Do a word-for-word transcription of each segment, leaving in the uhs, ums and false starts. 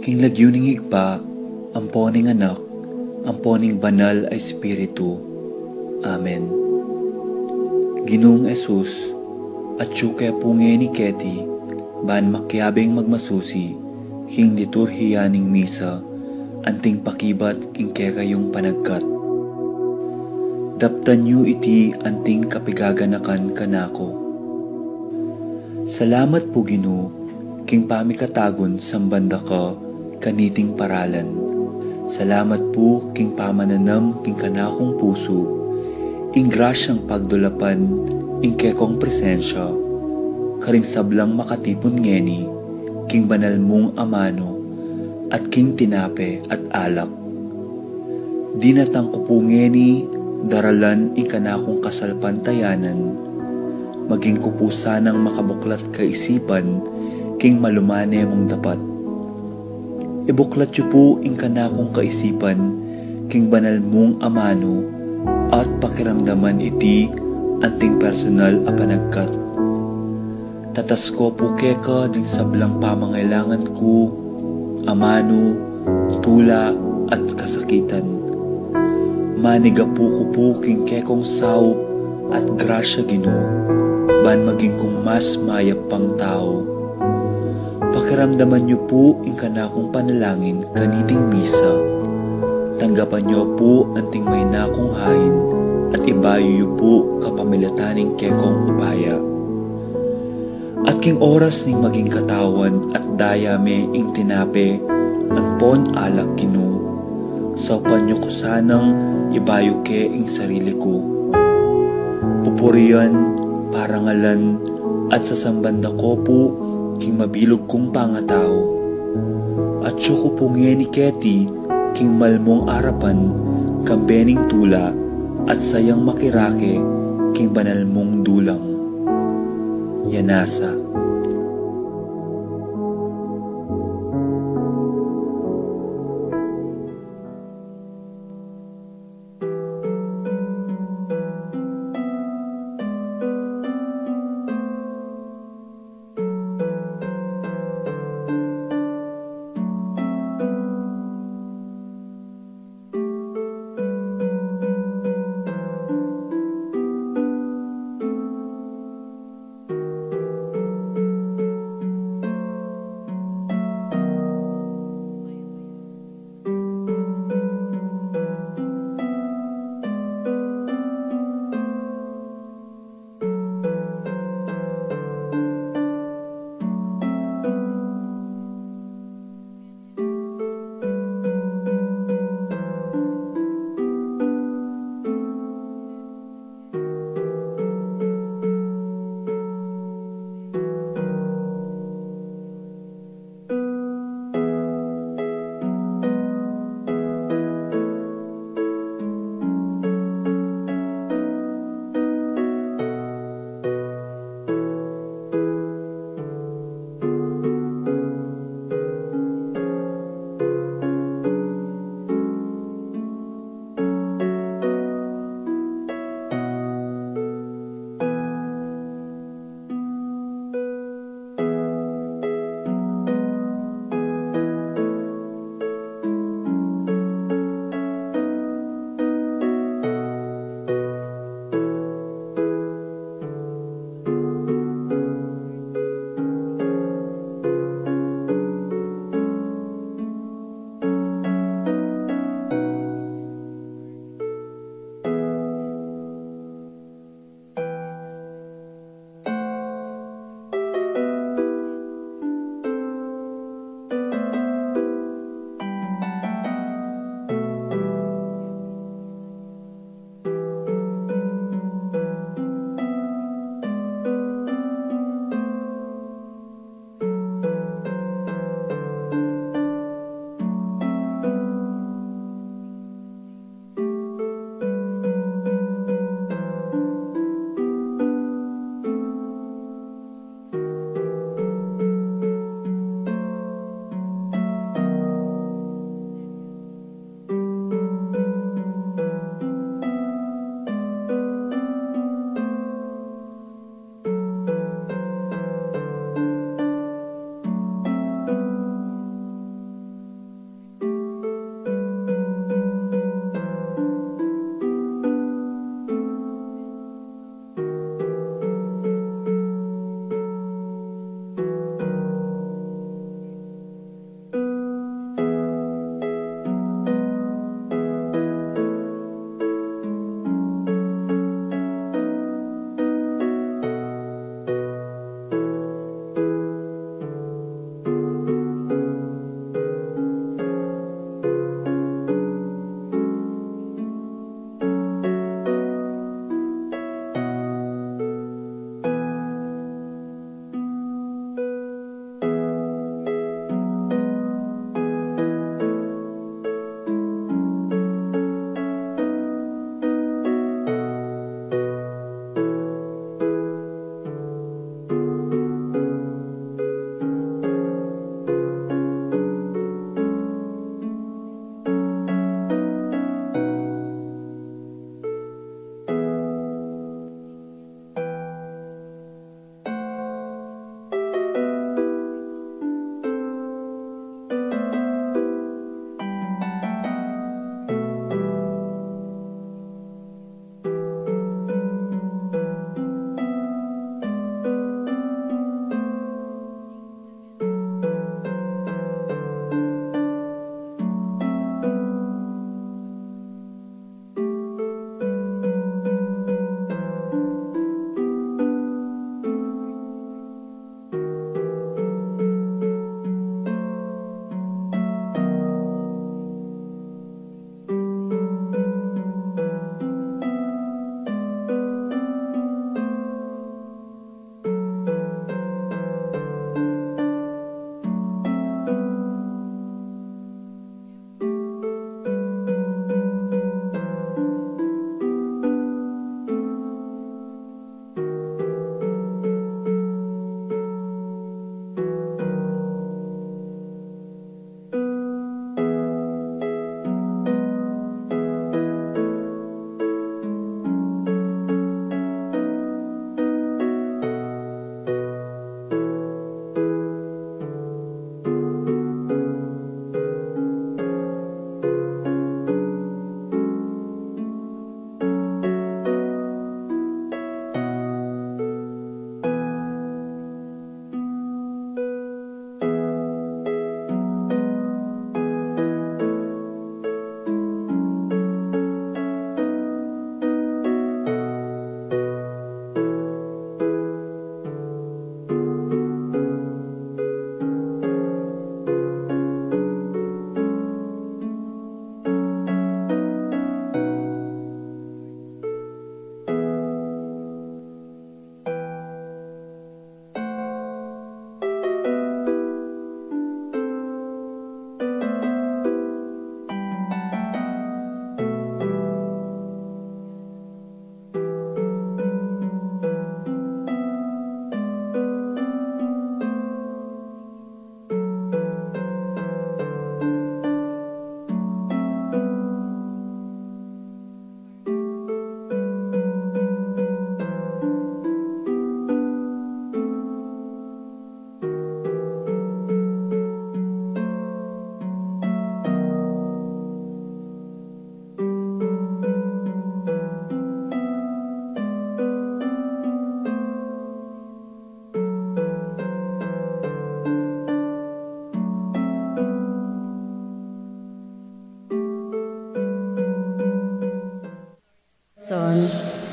King lagyu ning Ibpa, ampo ning Anak, ampo ning Banal a Espiritu. Amen. Ginung Jesus, atyu ke pu ngeni keti, ban makiabing magmasusi king liturhiya ning misa, anting pakibat king kekayung panagkat. Daptan yu iti anting kapigaganakan kanaku. Salamat pu, Ginu, king pamikatagun samban da ka kaniting paralan. Salamat pu king pamananam king kanakung pusu ing grasyang pagdulapan ing kekong presensya karing sablang makatipun ngeni king banal mung amanu at king tinape at alak. Dinatang ku pu ngeni daralan ing kanakung kasalpantayanan, maging ku pu sanang makabuklat kaisipan king malumane mung dapat. Ibuklat yu pu ing kanakung kaisipan king banal mung amanu at pakiramdaman iti anting personal a panagkat. Tatas ku pu keka ding sablang pamangailangan ku, amanu, tula, at kasakitan. Manigapu ku pu king kekong saup at grasya, Ginu, ban maging kung mas mayap pang tau. Pakiramdaman yu pu ing kanakung panalangin kaniting misa. Tanggapan yu pu anting mayna kung hain at ibayu yu pu kapamilatan ning kekong upaya. At king oras ning maging katawan at daya me ing tinape ampon alak, Ginu, saupan yu ku sanang ibayu ke ing sarili ku. Pupurian, parangalan, at sasamban da ku pu king mabilug kung pangatau. Atyu ku pu ngeni keti king malmung arapan kambe ning tula at sayang makirake king banal mung dulang. Yanasa.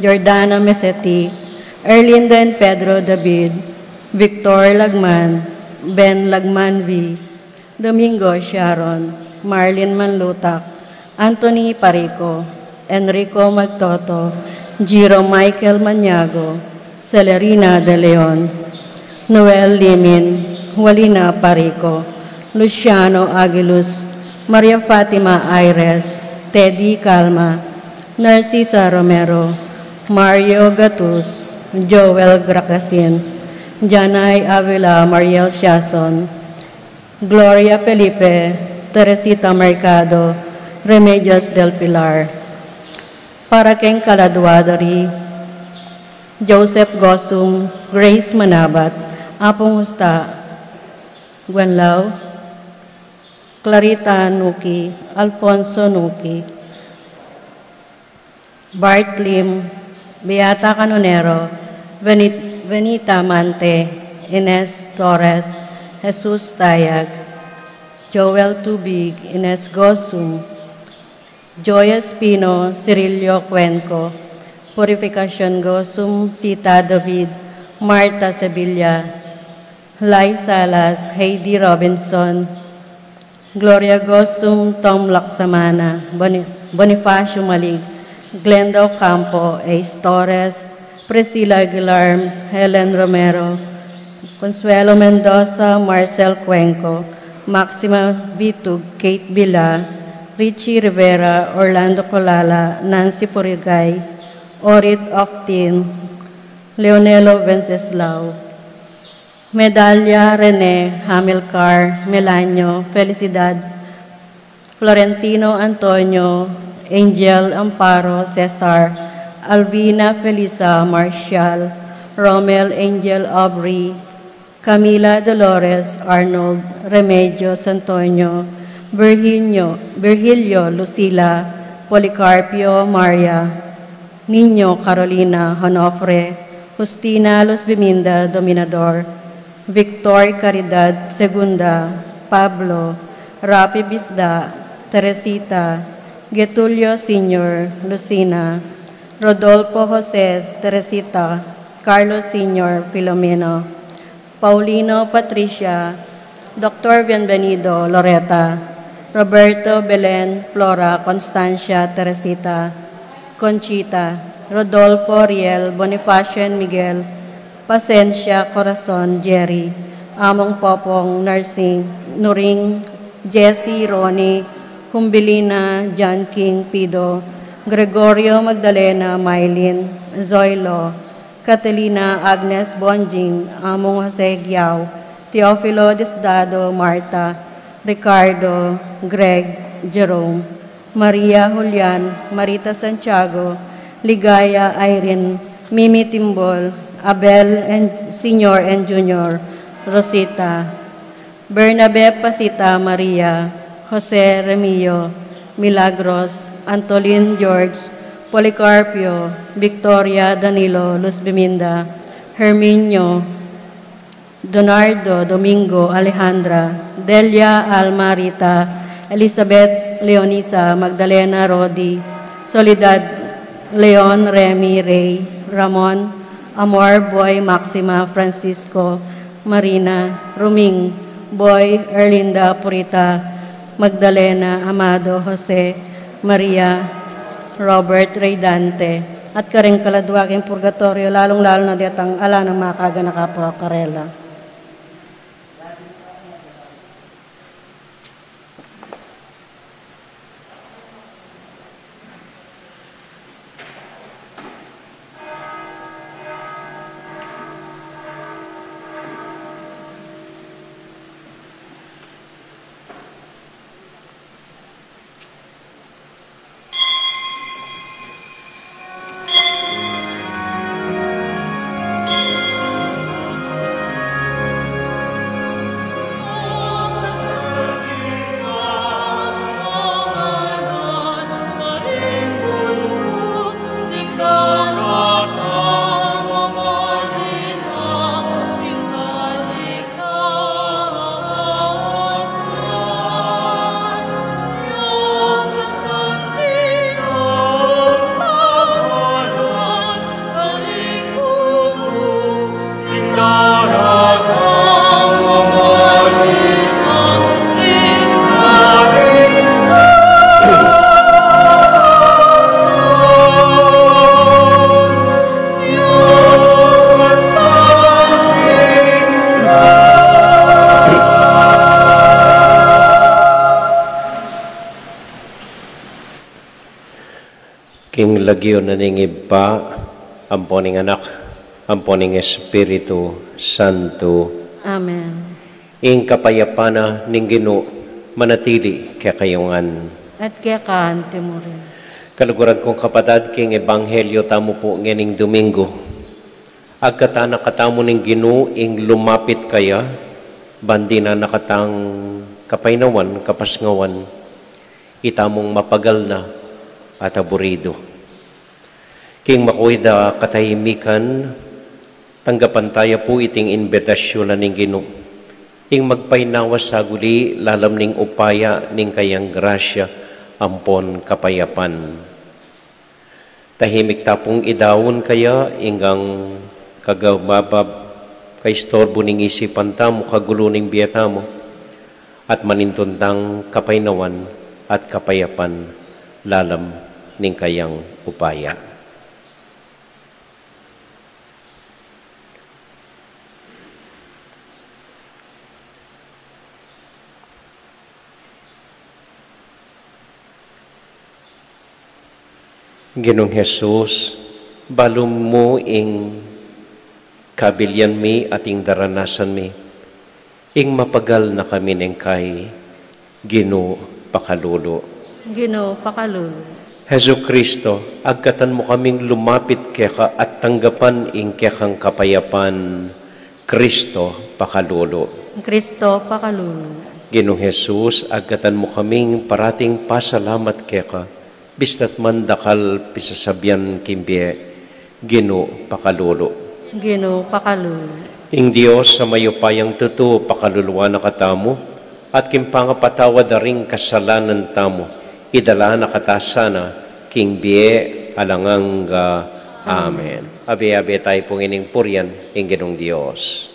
Jordana Meseti, Erlinda and Pedro David, Victor Lagman, Ben Lagman V, Domingo Sharon, Marlin Manlutak, Anthony Parico, Enrico Magtoto, Jiro Michael Maniago, Celerina De Leon, Noel Limin, Jualina Parico, Luciano Aguiluz, Maria Fatima Aires, Teddy Calma, Narcisa Romero, Mario Gatus, Joel Gracasin, Janay Avila, Mariel Siason, Gloria Felipe, Teresita Mercado, Remedios del Pilar. Para keng kaladua da ri, Joseph Gosum, Grace Manabat, Apung Husta, Gwen Lau, Clarita Nuki, Alfonso Nuki, Bart Lim, Beata Canonero, Venit-, Venita Mante, Ines Torres, Jesus Tayag, Joel Tubig, Ines Gosum, Joy Espino, Cirilio Cuenco, Purificacion Gosum, Sita David, Marta Sevilla, Lai Salas, Heidi Robinson, Gloria Gosum, Tom Laksamana, Boni-, Bonifacio Malig, Glenda Ocampo, Ace Torres, Priscilla Aguilar, Helen Romero, Consuelo Mendoza, Marcel Cuenco, Maxima Vitug, Kate Bila, Richie Rivera, Orlando Colala, Nancy Purigay, Orit Octin, Leonelo Venceslao, Medalia Rene, Hamilcar Melanio, Felicidad, Florentino Antonio, Angel Amparo Cesar, Alvina Felisa Marcial, Romel Angel Aubrey, Camila Dolores Arnold, Remedios Antonio, Virginio, Virgilio Lucila, Policarpio Maria, Niño Carolina Onofre, Justina Luz Biminda Dominador, Victor Caridad Segunda, Pablo, Rafi Bisda, Teresita, Getulio Senior, Lucina, Rodolfo Jose, Teresita, Carlos Senior, Filomeno, Paulino Patricia, Doctor Bienvenido Loreta, Roberto Belen Flora Constancia Teresita, Conchita, Rodolfo Riel Bonifacio and Miguel, Pasencia Corazon Jerry, Among Popong Nursing, Nuring, Jesse Ronnie, Humbilina John King Pido, Gregorio Magdalena Mailin, Zoilo, Catalina Agnes Bonjing, Among Jose Giao, Teofilo Diosdado Marta, Ricardo, Greg, Jerome, Maria Julian, Marita Santiago, Ligaya Irene, Mimi Timbol, Abel and Senior and Junior, Rosita, Bernabe Pasita Maria, Jose Remio, Milagros, Antolin George, Policarpio, Victoria Danilo Luz Biminda, Herminio, Donardo Domingo Alejandra, Delia Alma Rita, Elizabeth Leonisa Magdalena Rodi, Soledad Leon Remy Rey Ramon, Amor Boy Maxima Francisco, Marina, Ruming, Boy, Erlinda, Purita, Magdalena, Amado, Jose, Maria, Robert, Rey Dante, at kareng kaladua king purgatorio, lalung-lalu na detang ala nang makaganaka pa karela. King lagyu na ning Ibpa, ampo ning Anak, ampo ning Espiritu Santo. Amen. Ing kapayapan na ning Ginu manatili kekayu ngan. At keka anti mu rin. Kaluguran kung kapatad, king Ebanghelyo tamu pu ngening Domingo, agkatan na katamu ning Ginu ing lumapit kaya, ban dinan na katang kapaynawan, kapasngawan, itamung mapagal na at aburidu. King makuid a katahimikan, tanggapan taya pu iting imbitasyun na ning Ginu, ing magpaynawa saguli lalam ning upaya ning kayang grasya ampon kapayapan. Tahimik ta pung idaun kaya ing kagababab, kaistorbu ning isipan tamu, kagulu ning bie tamu, at manintun tang kapaynawan at kapayapan lalam ning kayang upaya. Ginung Jesus, balu mu ing kabilian mi at ing daranasan mi, ing mapagal na kami neng kai, Ginu, pakalulu. Ginu, pakalulu. Jesu Kristo, agkatan mu kaming lumapit keka at tanggapan ing kekang kapayapan, Kristo, pakalulu. Kristo, pakalulu. Ginung Jesus, agkatan mu kaming parating pasalamat keka, bista't man dakal pisasabian king bie, Ginu, pakalulu. Ginu, pakalulu. Ing Dios a mayupayang tutu, pakaluluan na katamu, at king pangapatawad da ring kasalanan tamu, idala na kata sana king bie alang angga. Amen. Amen. Abe-abe tayu pu ngening purian ing Ginung Dios.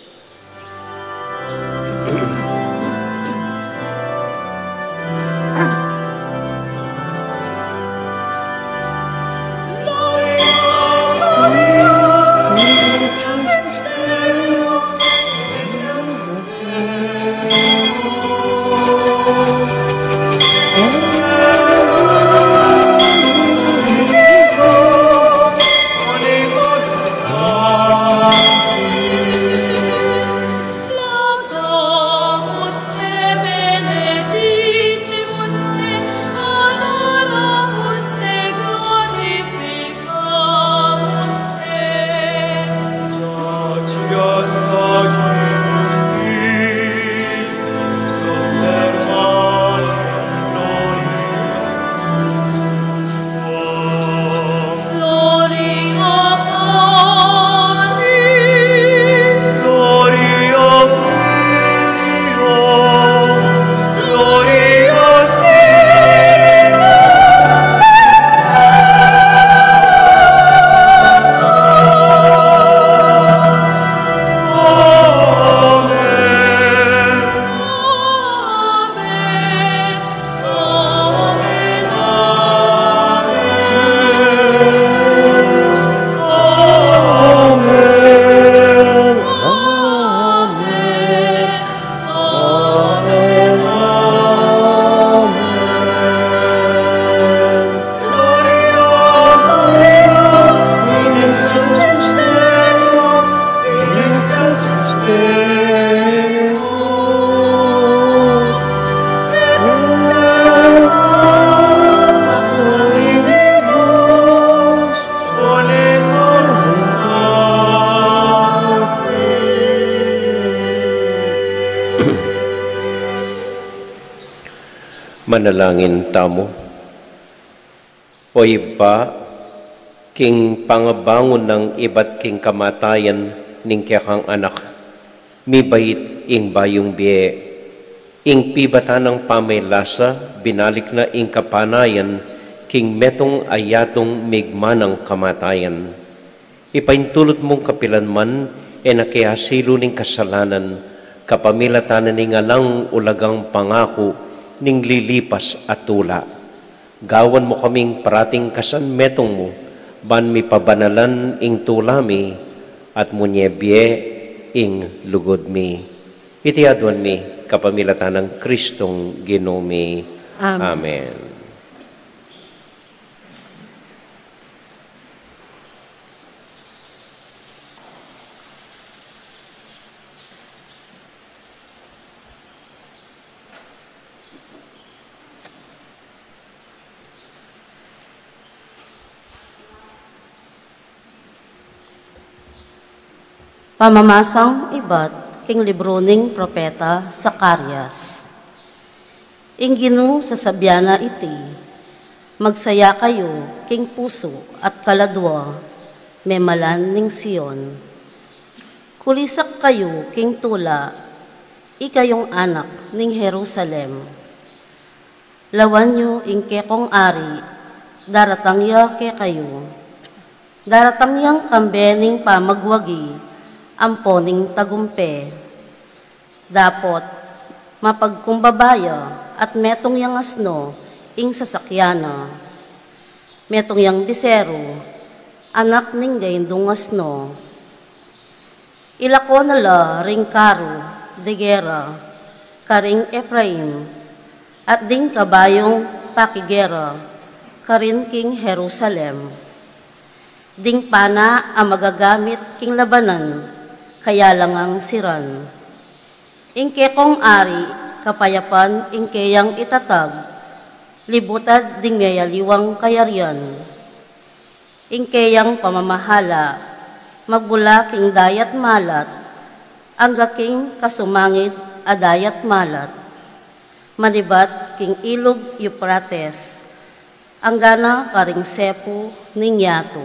Manalangin tamu. O Ibpa, king pangabangun nang ibat king kamatayan ning kekang Anak, mibait ing bayung bie, ing pibatan nang pamaylasa, binalik na ing kapanayan king metung a yatung migman nang kamatayan. Ipaintulut mung kapilan man e na ke asilu ning kasalanan, kapamilatan na ning alang ulagang pangaku ning lilipas a tula. Gawan mu kaming parating kasanmetung mu, ban mipabanalan ing tula mi, at munye bie ing lugud mi. Iti aduan mi kapamilatan nang Kristong Ginu mi. Amen. Amen. Pamamasang ibat king libru ning propeta Zacarias. Ing Ginu sasabian na iti, magsaya kayu king pusu at kaladua, memalan ning Sion. Kulisak kayu king tula, ikayung anak ning Jerusalem. Lawan yu ing kekong ari, daratang ya kekayu. Daratang yang kambe ning pamagwagi, ampo ning tagumpe. Dapot, mapagkumbaba ya at metung yang asno ing sasakyan na. Metung yang biseru, anak ning gaindung asno. Ilako na la ring karu de gera karing Efraim, at ding kabayung pakigera karin king Jerusalem. Ding pana a magagamit king labanan, kayalangang siran. Ing kekong ari, kapayapan ing keyang itatag, libutad ding meyaliwang kayarian. Ing keyang pamamahala, magmula king dayat malat, angga king kasumangid a dayat malat, manibat king ilug Eufrates, angga na karing sepu ning yatu.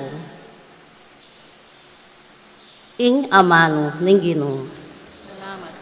Ing amanu ning Ginu. Salamat.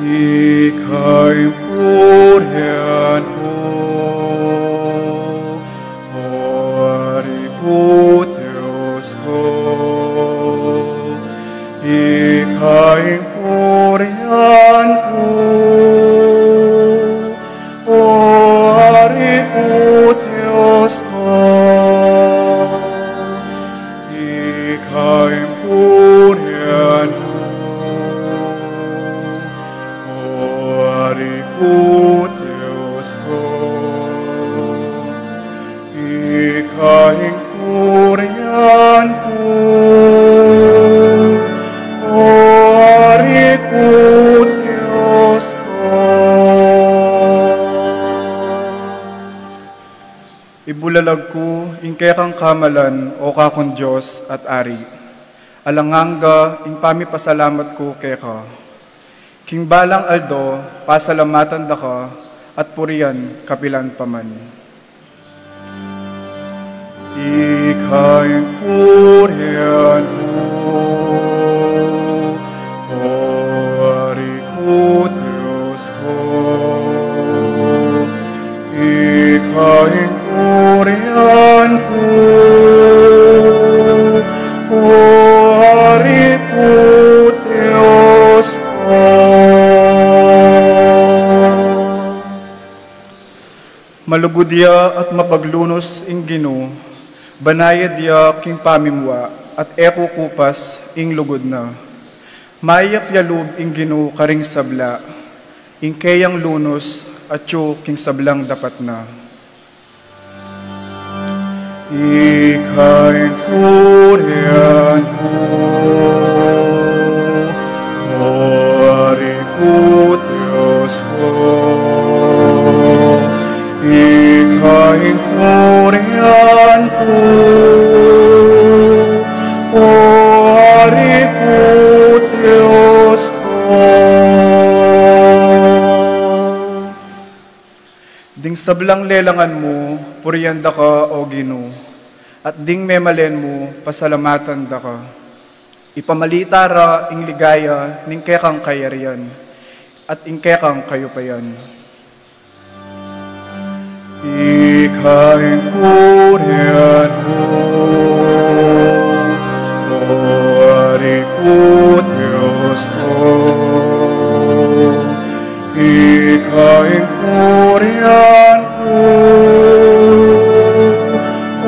Ika ing purian ku, o Ari ku, Dios ku. Ika ing purian ku, o Ari ku, Dios ku. Ika ing purian ku, o Ari ku, Dios ku. Ika ing purian ku, o Ari ku, Dios ku. Ibulalag ku ing kekang kamalan, o kakung Dios at Ari. Alang angga ing pamipasalamat ku keka. King balang aldo, pasalamatan da ka at purian kapilan pa man. Ika ing purian ku, o Ari ku, Dios ku. Ika ing purian ku, o Ari ku, Dios ku. Malugud ya at mapaglunus ing Ginu, banayad ya king pamimua, at e kukupas ing lugud na. Mayap ya lub ing Ginu karing sabla, ing keyang lunus atyu king sablang dapat na. Ika ing purian ku, o Ari ku, Dios ku. Ika ing purian ku, o Ari ku, Dios ku. Ding sablang lelangan mu, purian da ka, o Ginu, at ding memalen mu, pasalamatan da ka. Ipamalita ra ing ligaya ning kekang kayarian at ing kekang kayupayan. Ika ing purian ku, o Ari ku, Dios ku. Ika ing purian ku,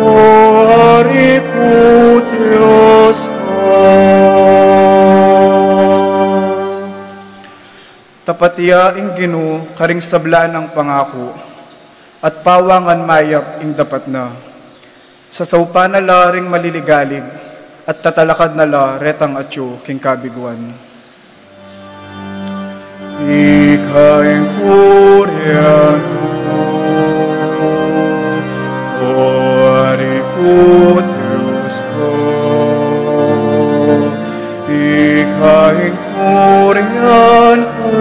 o Patia ing Ginu karing sabla nang pangaku, at pawangan mayap ing dapat na. Sasaupan na la ring maliligalig, at tatalakad na la retang atyu king kabiguan. Ika ing purian ku, O Ari ku, Dios ku. Ika ing purian ku,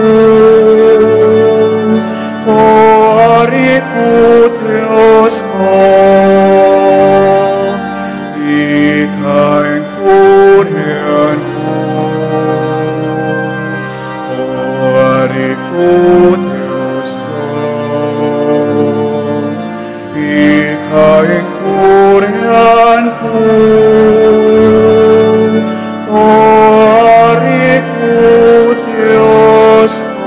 O Ari ku, Dios ku. Ika ing purian ku, O Ari ku, Dios ku. Ika ing purian ku, O Ari ku, Dios ku.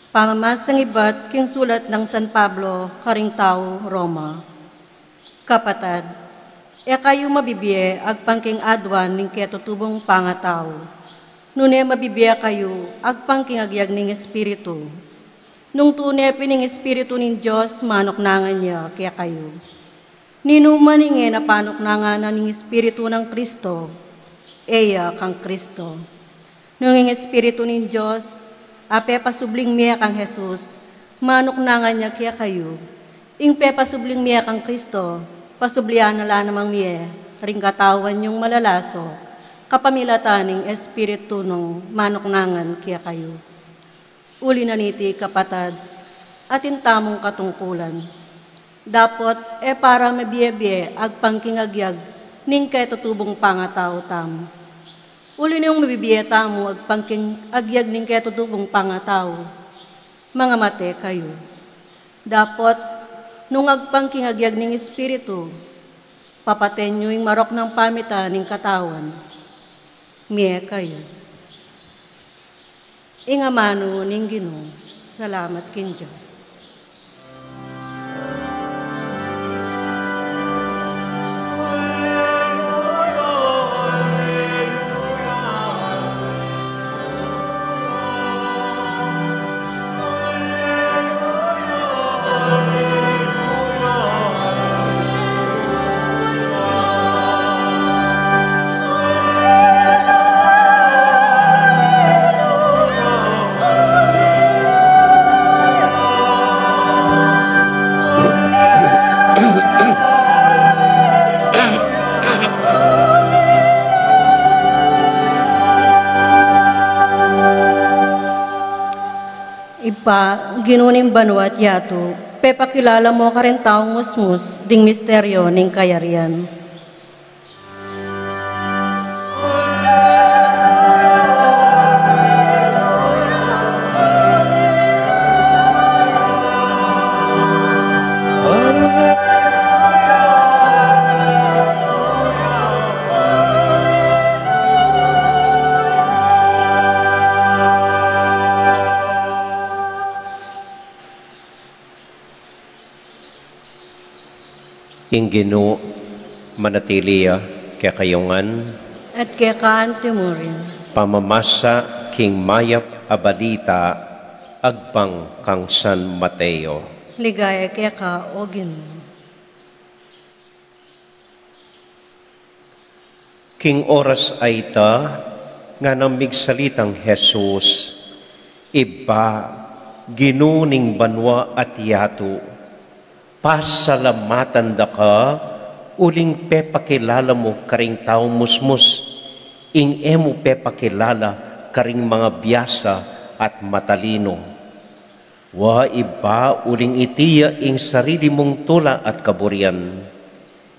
Pamamasang ibat king sulat nang San Pablo karing tau Roma. Kapatad, e kayu mabibie agpang king aduan ning ketutubung pangatau, nune mabibie kayu agpang king agyag ning Espiritu. Nung tune pin ing Espiritu ning Dios manuknangan ya kekayu. Ninu man ing e na panuknangan na ning Espiritu nang Kristo, e ya kang Kristo. Nung ing Espiritu ning Dios a pepasubling mie kang Jesus manuknangan ya kekayu, ing pepasubling mie kang Kristo pasublian na la namang mie ring katawan yung malalaso kapamilatan ning Espiritu nung manuknangan kekayu. Uli na niti, kapatad, atin tamung katungkulan. Dapot e para mabie-bie agpang king agyag ning ketutubung pangatau tamu. Uli nung mabibie tamu agpang king agyag ning ketutubung pangatau, mangamate kayu. Dapot nung agpang king agyag ning Espiritu, papaten yu ing marok nang pamitan ning katawan, mie kayu. Ing amanu ning Ginu. Salamat king Dios. Ibpa, Ginu ning banua at yatu, pepakilala mu karing taung musmus ding misteryo ning kayarian. Ing Ginu manatili ya kekayu ngan. At keka anti mu rin. Pamamasa king mayap a balita agpang kang San Mateo. Ligaya keka, o Ginu. King oras a ita, nganang migsalitang Jesus, Ibpa, Ginu ning banua at yatu, pasalamatan da ka uling pepakilala mu karing taung musmus ing e mu pepakilala karing mangabiasa at matalinu. Wa, Ibpa, uling iti ya ing sarili mung tula at kaburian.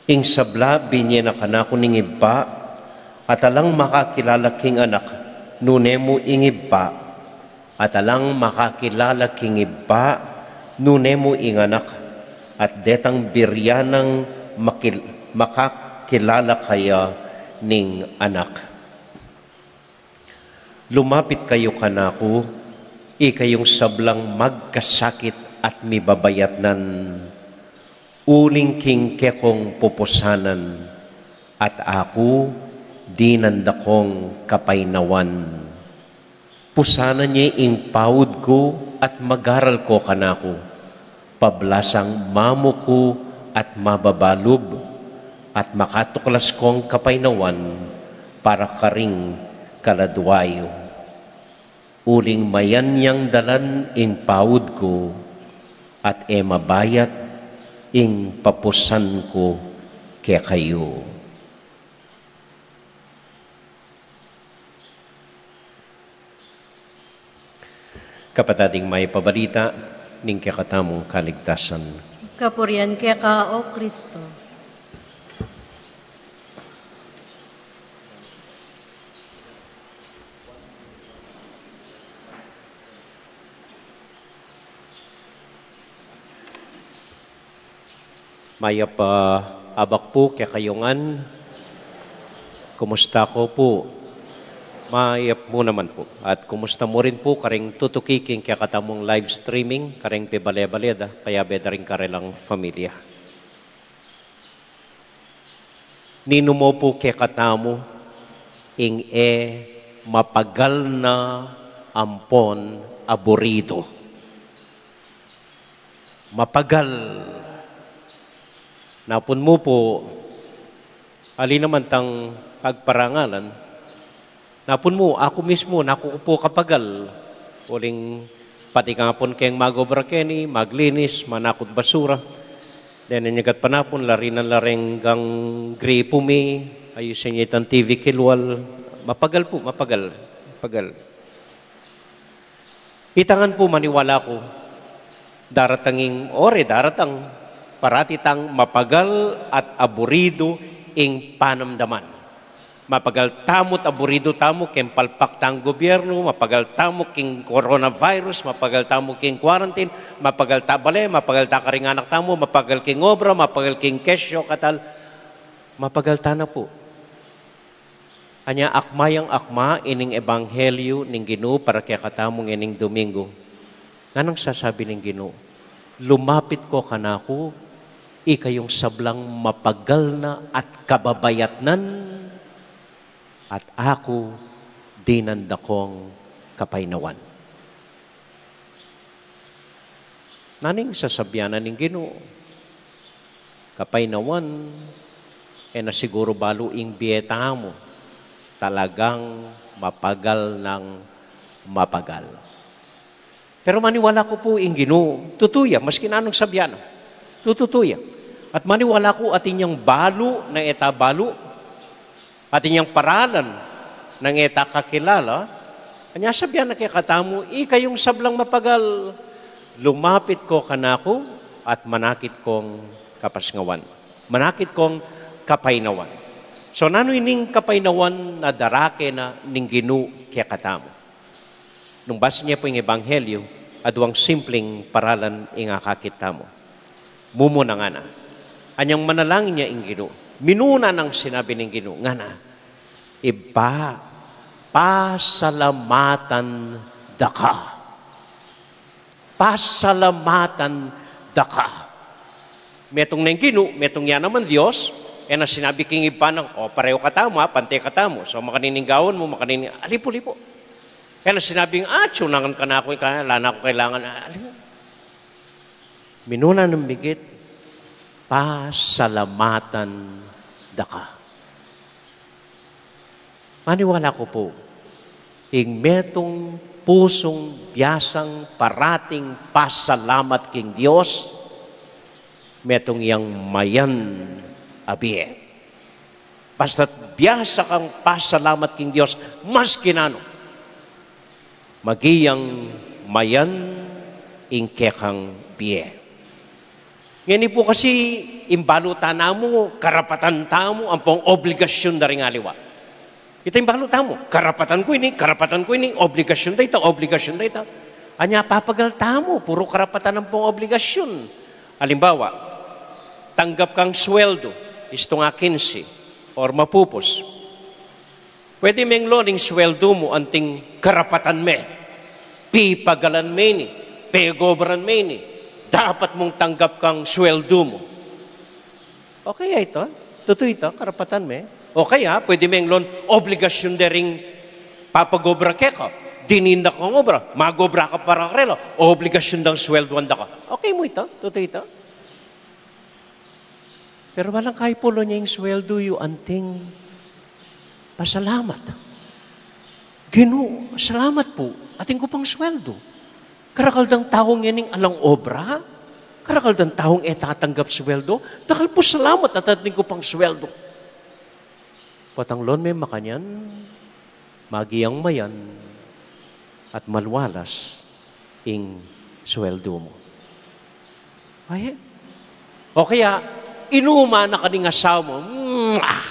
Ing sabla binie na kanaku ning Ibpa, at alang makakilala king Anak nune mu ing Ibpa, at alang makakilala king Ibpa nune mu ing Anak, at detang buri nang makil-, makak-, Kilala kaya ning Anak. Lumapit kayu kanaku, ikayung sablang magkasakit at mibabayatnan, uling king kekong pupusanan, at aku dinan da kong kapaynawan. Pusanan ye ing paud ku at magaral ko kanaku, pablasang mamuku at mababalub, at makatuklas kong kapaynawan para karing kaladua yu. Uling mayan yang dalan ing paud ku, at e mabayat ing papusan ku kekayu. Kapatad, ing mayap a balita ning kekatamung kaligtasan. Kapurian keka, O Kristo. Mayap a abak pu kekayu ngan. Kumusta ko pu? Mayap mu naman pu. At kumusta mu rin pu karing tutuki king kekatamung live streaming, karing pibale-bale da, kayabe da ring karelang familia. Ninu mu pu kekatamu ing e mapagal na ampon aburidu? Mapagal. Napun mu pu, ali naman tang pagparangalan, napun mu, aku mismu, naku ku pu kapagal. Uling pati kapun keng mag-obra keni, maglinis, manakut basura. Deni nyagat panapun, lari na la reng gang gripu mi, ayusin ye itang T V kilwal. Mapagal pu, mapagal. Mapagal. Ita ngan pu, maniwala ku, daratang ing ore, daratang, parati tang mapagal at aburidu ing panamdaman. Mapagal tamu't aburidu tamu keng palpak tang gobyernu, mapagal tamu king coronavirus, mapagal tamu king quarantine, mapagal ta bale, mapagal ta karing anak tamu, mapagal king obra, mapagal king kesyo, katal, mapagal ta na pu. Anya akma yang akma ining ebanghelyu ning Ginu para kekatamu ngening Domingo. Nanung sasabi ning Ginu, "Lumapit ko kanaku, ikayung sablang mapagal na at kababayatnan, at aku dinan da kong kapaynawan." Nanu ing sasabian na ning Ginu? Kapaynawan, e na siguru balu ing bie tamu. Talagang mapagal nang mapagal. Pero maniwala ku pu ing Ginu, tutu ya, maski nanung sabian na. Tututu ya. At maniwala ku atin yang balu na e ta balu, atin yang paralan nang e ta kakilala, anya sabian na kekatamu, "Ikayung sablang mapagal, lumapit ko kanaku at manakit kong kapasnawan. Manakit kong kapaynawan." So, nanu ining kapaynawan a darake na ning Ginu kekatamu? Nung basan ye pu ing ebanghelyu, aduang simpling paralan ing akakit tamu. Mumuna ngana, anyang manalangin ya ing Ginu, minuna nang sinabi ning Ginu, ngana, "Ibpa, pasalamatan da ka. Pasalamatan da ka." Metung neng Ginu, metung ya naman Dios, e na sinabi king Ibpa nang, "O, pareho katamu, a, pante katamu. So, makanini ing gawan mu, makanini," ali pu, ali pu. E na sinabing, "Atyu, nangan kanaku, ala na kung kailangan." Ali pu. Minuna nang migit, "Pasalamatan da ka." Maniwala ku pu, ing metung pusung biasang parating pasalamat king Dios, metung yang mayan a bie. Basta't biasa kang pasalamat king Dios, maski nanu, maging mayan ing kekang bie. Ngeni pu kasi, ing balu ta namu, karapatan tamu ampong obligasyun da ring aliwa. Ita ing balu tamu, karapatan ku ini, karapatan ku ini, obligasyun da ita, obligasyun da ita. Anya papagal tamu, puru karapatan ampong obligasyun. Alimbawa, tanggap kang sweldu, istung a kinsi. or mapupus. Pwede meng loan ing sweldu mu anting karapatan me. Pipagalan me ini, pegobran me ini. Dapat mung tanggap kang sweldu mu. Okay ya ita, tutu ita, karapatan me. O kaya, pwede meng loan obligasyun de ring papagobra keka. Dinin da kang obra, magobra ka para karela, obligasyun dang swelduan da ka. Okay mu ita, tutu ita. Pero balang kaipulo ning sweldu yu anting pasalamat. Ginu, salamat pu, atin ku pang sweldu. Karakal dang tau ngening alang obra, karakal dang tau e tatanggap sweldu, dakal pu salamat at atin ku pang sweldu. Potang loan me makanyan, maging mayan at malualas ing sweldu mu. Ay, o kaya, inuman na ka ning asawa mu. Mwah!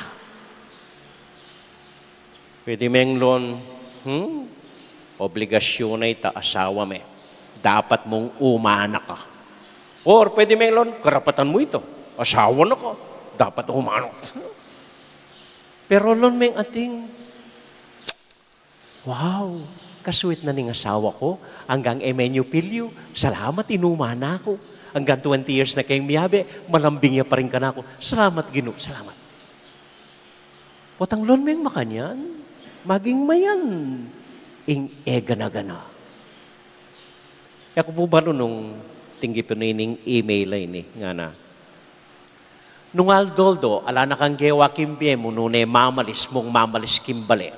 Pwede meng loan, hmm? Obligasyun na ita asawa me. Dapat mung umanak ka. Or pwede meng loan, karapatan mu ita. Asawa na ka. Dapat umanak. Pero loan meng ating, wow, kasweet na ning asawa ku, anggang e me yu pilyu, salamat inuman na ku. Anggang twenty years na keng miyabe, malambing ya pa rin kanaku. Salamat Ginu, salamat. Potang loan meng makanyan, maging mayan ing e gana-gana. E ku pu balu nung tinggip yu ne ning email a ini, ngana. Nung aldo-aldo, ala na kang gewa king bie mu, nune mamalis mung mamalis king bale.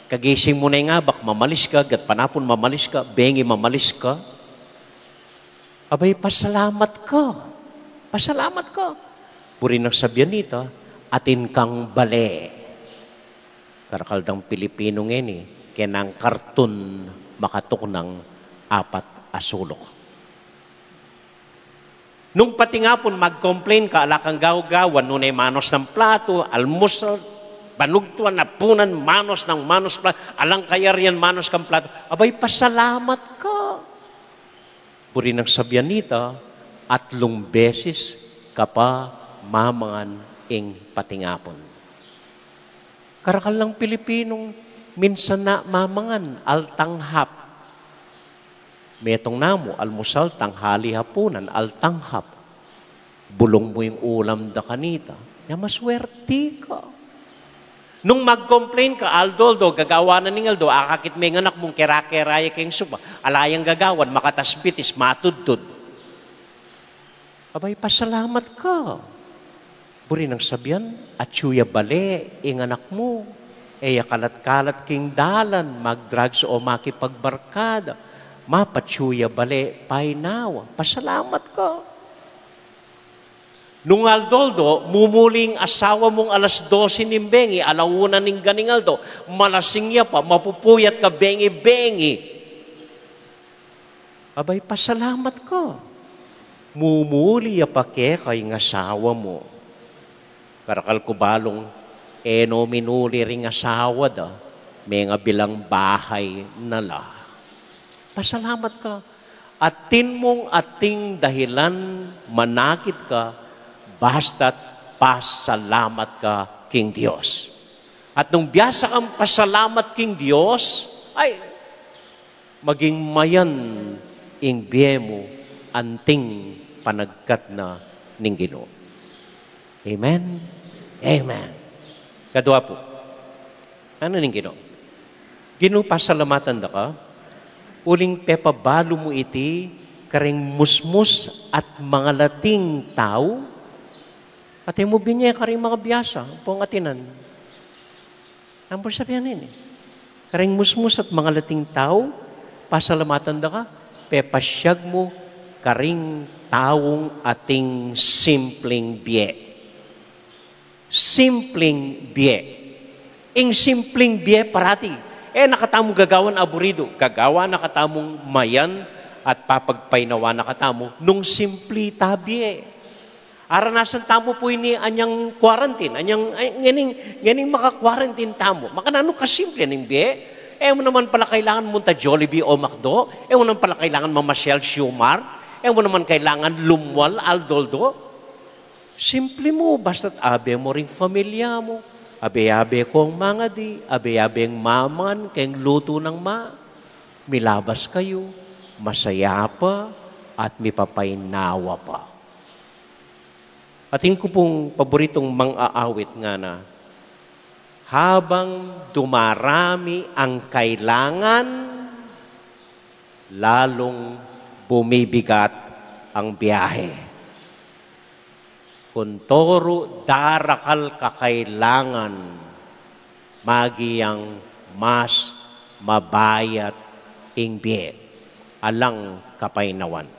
Kagising mu neng abak, mamalis ka, gatpanapun mamalis ka, bengi mamalis ka. Abay, pasalamat ka. Pasalamat ka. Buri nang sabian nita, atin kang bale. Karakal dang Pilipinu ngeni, keng kartun makatuknang apat a suluk. Nung patingapun mag-complain ka, ala kang gawgawan, nune manos nang platu, almusal, banugtuan, apunan, manos nang manos platu, alang kayarian manos kang platu, abay, pasalamat ka. Buri nang sabian nita, atlung beses ka pa mamangan ing patingapun. Karakal nang Pilipinung minsan na mamangan, altanghap. Metung namu, almusal, tanghali, hapunan, altanghap. Bulung mu ing ulam da kanita, ya maswerti ka. Nung mag-complain ka, aldo-aldo, gagawan na ning aldo, akakit me ing anak mung kera-kera ya keng supa, ala yang gagawan, makatas bitis, matudtud. Abay, pasalamat ka. Buri nang sabian, atyu ya bale ing anak mu. E ya kalat-kalat king dalan, mag-drugs o makipagbarkada. Mapatyu ya bale, painawa. Pasalamat ka. Nung aldo-aldo, mumuli ing asawa mung alas dose ning bengi, ala una ning ganing aldo, malasing ya pa, mapupuyat ka bengi-bengi. Abay, pasalamat ka. Mumuli ya pa keka ing asawa mu. Karakal ku balung, e no minuli ring asawa da, mengabilang bahay na la. Pasalamat ka. Atin mung ating dahilan manakit ka, basta't pasalamat ka king Dios. At nung biasa kang pasalamat king Dios, ay, maging mayan ing bie mu anting panagkat na ning Ginu. Amen? Amen. Kadua pu. Anu ning Ginu? Ginu, pasalamatan da ka, uling pepabalu mu iti kareng musmus at mangalating tau, at e mu binye kareng mangabiasa, ampong atinan. Ampong sabian ini. Kareng musmus at mangalating tau, pasalamatan da ka, pepasyag mu kareng taung ating simpling bie. Simpling bie. Ing simpling bie parati. E na katamung gagawan aburidu, gagawan na katamung mayan at papagpainawa na katamu nung simpli ta bie. Aranasan tamu pu ini anyang quarantine, anyang, ay, ngening, ngening maka-quarantine tamu. Makananu kasimple ning bie? E mu naman pala kailangan munta Jollibee o McDo, e mu naman pala kailangan mamasyal Siumart, e mu naman kailangan lumwal aldo-aldo. Simple mu, basta't abe mu ring familia mu. Abe-abe kong mangadi, abe-abeng mamangan keng lutu nang ma, milabas kayu, masaya pa, at mipapainawa pa. Atin ku pung paboritung mang-aawit ngana, habang dumarami ang kailangan, lalung bumibigat ang biyahe. Kun toru darakal ka kailangan, maging mas mabayat ing bie, alang kapainawan.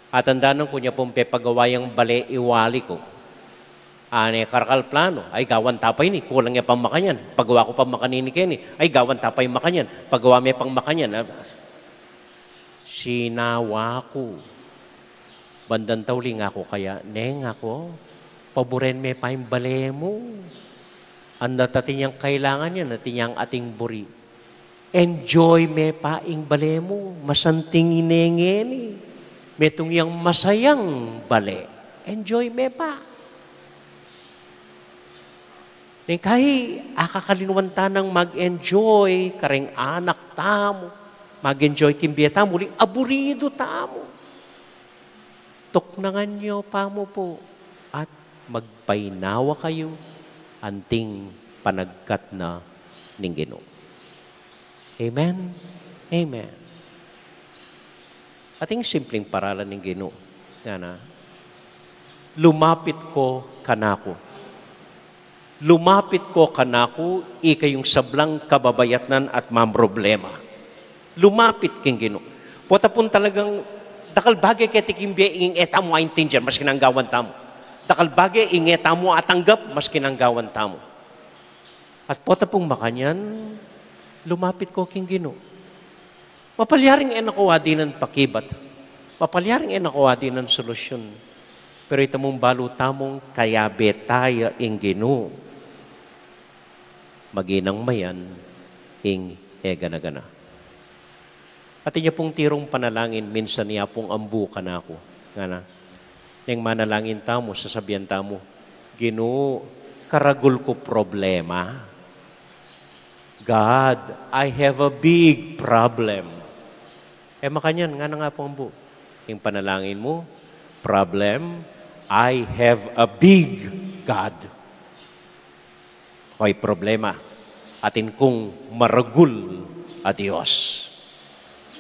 Atandanan ku nya pung pepagawa yang bale i wali ku. Ane karakal plano, ay gawan ta pa ini, kulang ya pang makanyan. Pagawa ku pa makanini keni, ay gawan ta pa ing makanyan. Pagawa me pang makanyan. Ah, sinawa ku. Bandang tauli ngaku kaya, "Neng," aku, "paburen me pa ing bale mu. Anda atin yang kailangan yan, atin yang ating buri. Enjoy me pa ing bale mu, masanting ine ngeni. Metung yang masayang bale. Enjoy me pa." Neng kai, akakalinuan ta nang mag-enjoy kareng anak tamu, mag-enjoy king bie tamu, uling aburidu tamu. Tuknangan yu pa mu pu at magpainawa kayu anting panagkat na ning Ginu. Amen? Amen. Ating simpleng paralan ning Ginu, ngana, "Lumapit ko kanaku. Lumapit ko kanaku, ikayung sablang kababayatnan at mamroblema." Lumapit king Ginu. Pota pung talagang dakal bage keti king bie ing e tamu aintindian, maski nang gawan tamu. Dakal bage ing e tamu atanggap, maski nang gawan tamu. At pota pung makanyan, lumapit ko king Ginu. Mapalyaring e na ko adinan pakibat. Mapalyaring e na ko adinan solusyun. Pero ita mung balu tamung kayabe ta ya ing Ginu, maging mayan ing e gana-gana. Atin ya pung tirung panalangin, minsan ya pung ambu kanaku. Ngana, neng manalangin tamu, sasabian tamu, "Ginu, karagul ku problema. God, I have a big problem." E makanyan, ngana nga pung ambu. Ing panalangin mu, "Problem, I have a big God." Akoy problema, atin kung maragul a Dios.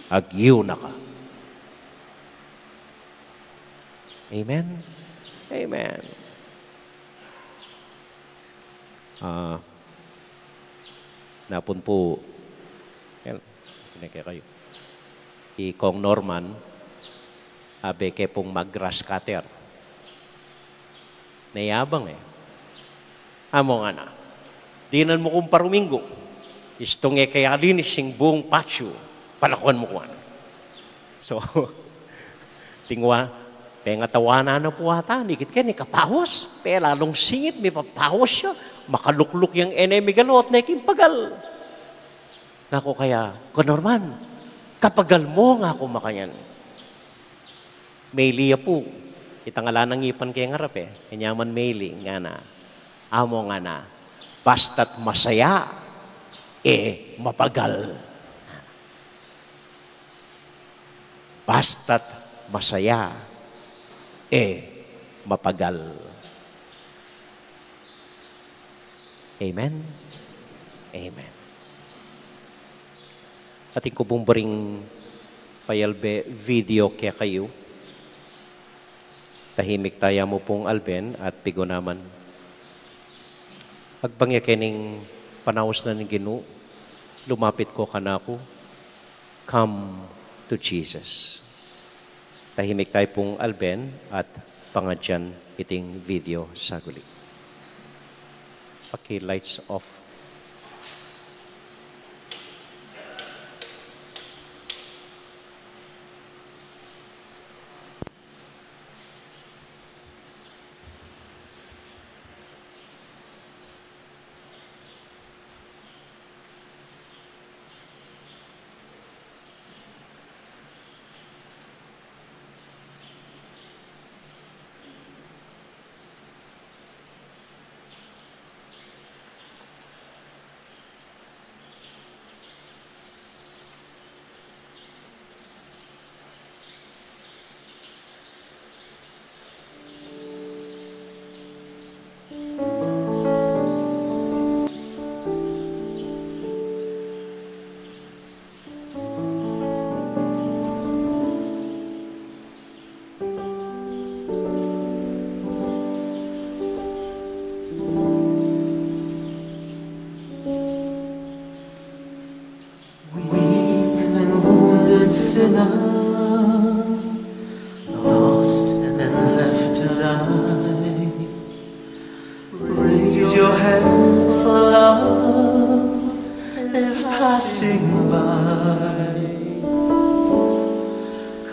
Agyu na ka. Amen? Amen. Ah, napun pu, el, pinake kayu. I Kong Norman, abe ke pung mag-grass cutter. Nayabang e. Amu ngana, "Dinan mu kung paruminggu. Istung e ke alinis ing buung patio, palakuan mu ku," ngana. So, tingwa, pengatawanan na pu ata, ikit ke ni kapawas, pelalung singit, mipapawas ya, makalukluk yang e ne migalu at ne king pagal. Ngaku kaya, "Kong Norman, kapagal mu," ngaku makanyan. Meli ya pu. Itang ala nang ipan keng arap e. Kanya man meli, ngana. Amu ngana, "Basta't masaya, e mapagal. Basta't masaya, e mapagal." Amen? Amen. Atin ku pung buring payalbe video kekayu. Tahimik taya mu pung alben at pigunaman. Agbang ya kening panaus na ning Ginu, "Lumapit ko kanaku." Come to Jesus. Tahimik tayu pung alben at pangadyan iting video saguli. Paki-lights off. Lost and left to die. Raise your head, for love is passing by.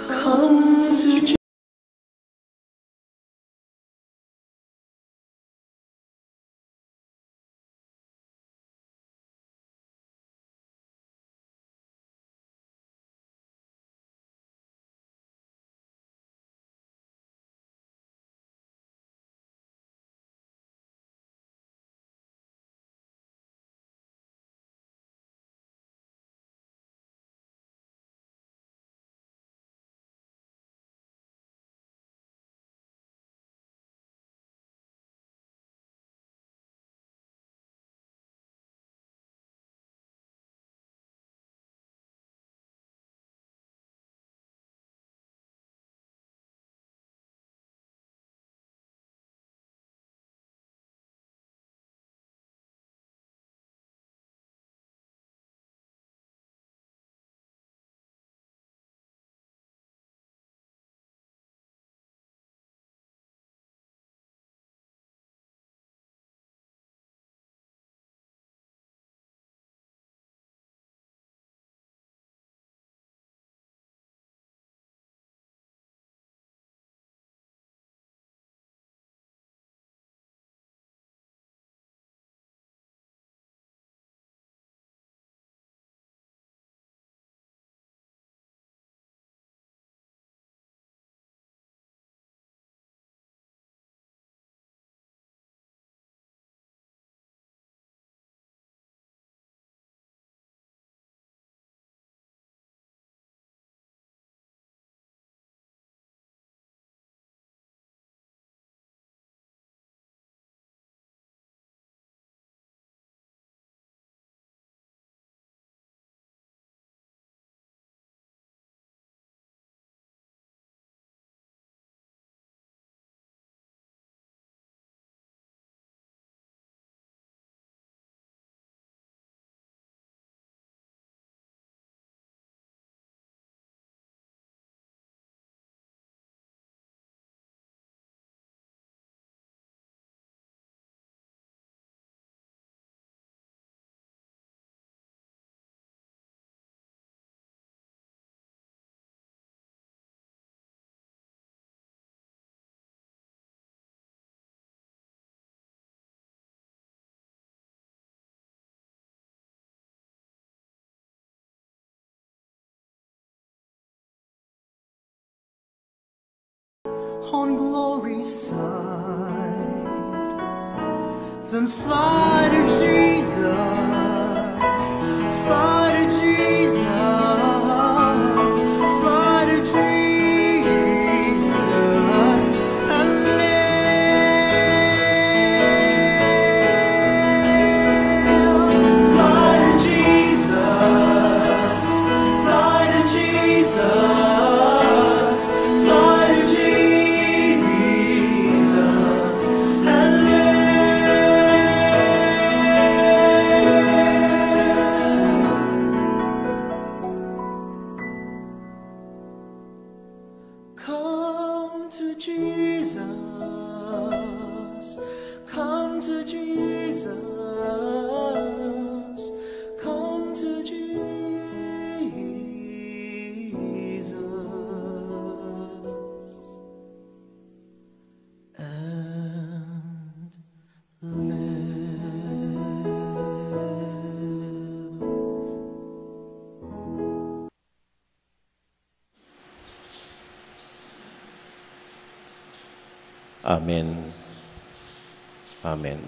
Come to On glory's side, then fly to Jesus, fly to Jesus, fly to Jesus, and live. Fly to Jesus, fly to Jesus, fly to Jesus, and live. Come to Jesus, come to Jesus, come to Jesus, and live. Amen. Amen.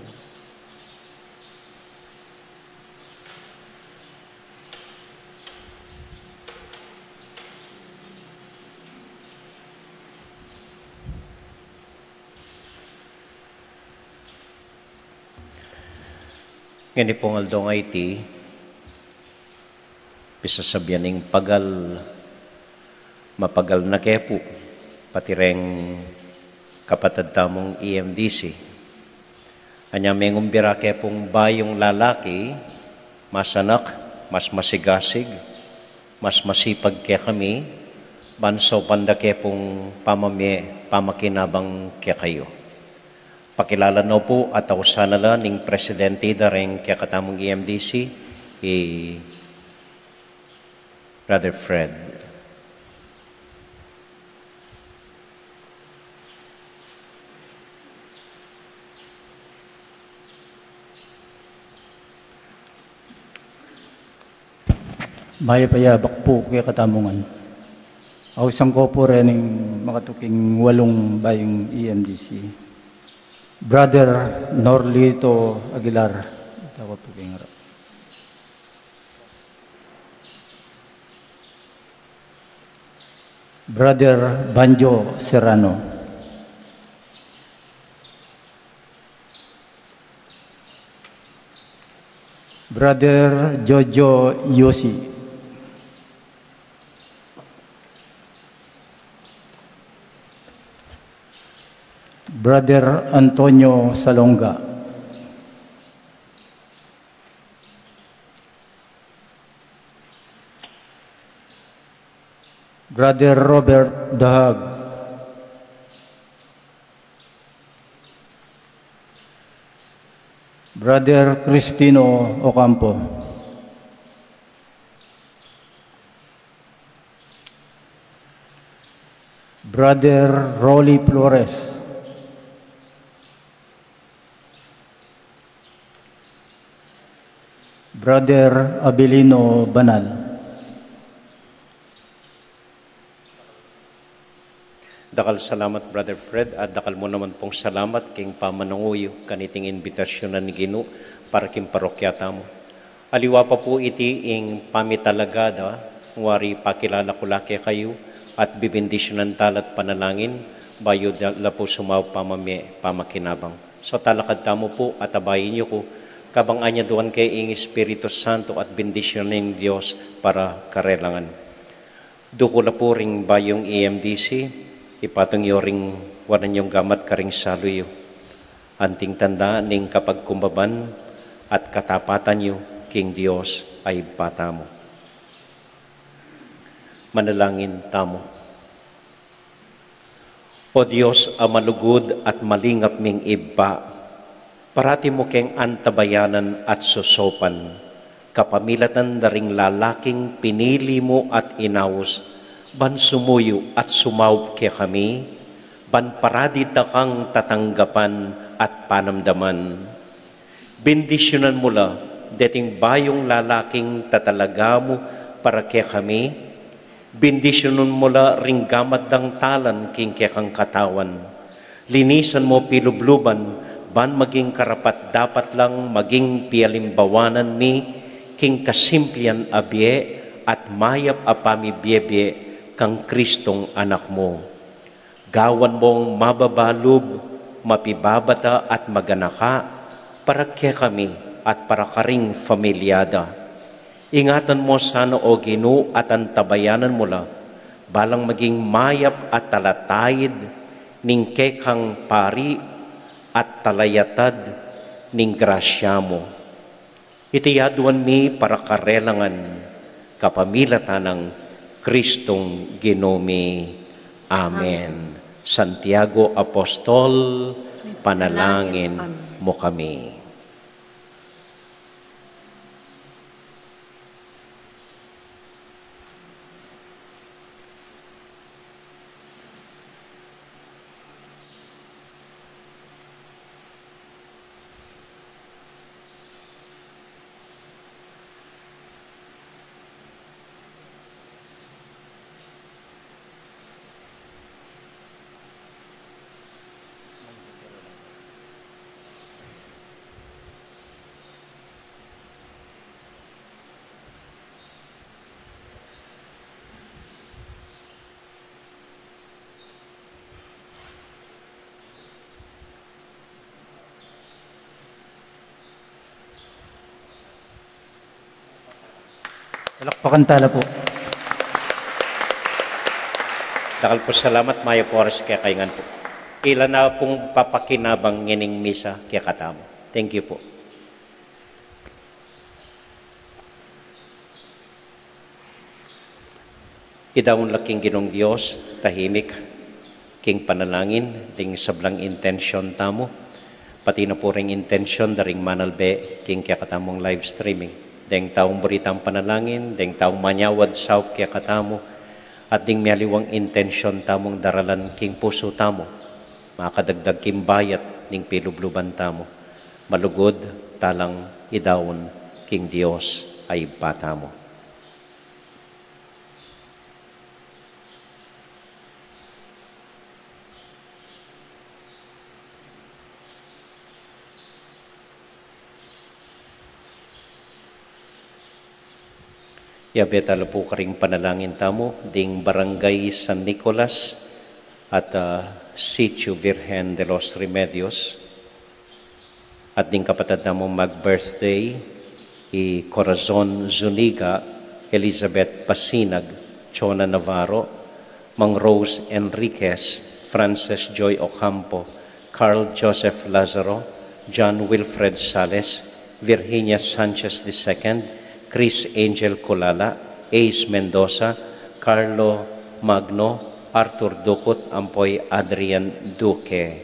Ngeni pung aldo ngeni, pisasabian ing pagal, mapagal na ke pu, pati reng kapatad tamung E M D C. Anya mengumbira ke pung bayung lalaki, mas anak, mas masigasig, mas masipag kekami, Ban saupan da ke pung pamamie pamakinabang kekayu. Pakilala no pu at ausan na la ning presidente da reng kekatamung E M D C, i Brother Fred. Mayap a yabak pu kekatamu ngan. Ausan ko pu reng makatuking walung bayung E M D C. Brother Norlito Aguilar. Ita ko pu keng harap. Brother Banjo Serrano. Brother Jojo Yosi. Brother Antonio Salonga. Brother Robert Dahag. Brother Cristino Ocampo. Brother Rolly Flores. Brother Abilino Banal. Dakal salamat, Brother Fred, at dakal mu naman pung salamat king pamanangu yu kaniting imbitasyunan ning Ginu para king parokya tamu. Aliwa pa pu iti ing pamitalagada, ngwari pakilala ku la kekayu at bibindisyunan tala at panalangin, bayu da la pu sumaup pamamie pamakinabang. So talakad tamu pu at abayan yu ku, kabang anyaduan ke ing Espiritu Santo at bindisyunan ning Dios para karelangan. Duku la pu ring bayung E M D C, ipatung yu ring wanan yung gamat karing salu yu. Anting tanda ning kapagkumbaban at katapatan yu king Dios a Ibpa tamu. Manalangin tamu. O Dios a malugud at malingap ming Ibpa, parati mu keng antabayanan at susaupan, kapamilatan da ring lalaking pinili mu at inaus, ban sumuyu at sumaup kekami, ban parati da kang tatanggapan at panamdaman. Bindisyunan mu la deting bayung lalaking tatalaga mu para kekami. Bindisyunan mu la ring gamat dang talan king kekang katawan. Linisan mu pilubluban ban maging karapat-dapat lang maging pialimbawanan mi king kasimplian a bie at mayap a pamibiebie kang Kristong Anak mu. Gawan mung mababa lub, mapibabata at maganaka para kekami at para karing familia da. Ingatan mu sana, O Ginu, at antabayanan mu la, balang maging mayap at talataid ning kekang pari at talayatad ning grasya mu. Iti yaduan mi para karelangan, kapamilatan nang Kristong Ginu mi. Amen. Amen. Santiago Apostol, panalangin mu kami. Palakpakan tala pu. Dakal pu salamat, mayap a oras kekayu ngan pu. Ila na pung papakinabang ngening misa kekatamu. Thank you pu. Idaun la king Ginung Dios, tahimik, king panalangin, ding sablang intensyon tamu, pati na pu ring intensyon da ring manalbe king kekatamung live streaming. Deng taung buri tang panalangin, deng taung manyawad saup kekatamu, at ding mialiwang intensyon tamung daralan king pusu tamu, makadagdag king bayat ning pilubluban tamu. Malugud talang idaun king Dios a Ibpa tamu. Yabe tala pu karing panalangin tamu, ding Barangay San Nicolas at, ah, Sitio Virgen de los Remedios. At ding kapatad namung mag-birthday, i Corazon Zuniga, Elizabeth Pasinag, Chona Navarro, Mang Rose Enriquez, Frances Joy Ocampo, Carl Joseph Lazaro, John Wilfred Sales, Virginia Sanchez the second, Chris Angel Culala, Ace Mendoza, Carlo Magno, Arthur Ducut, ampo i Adrian Duque.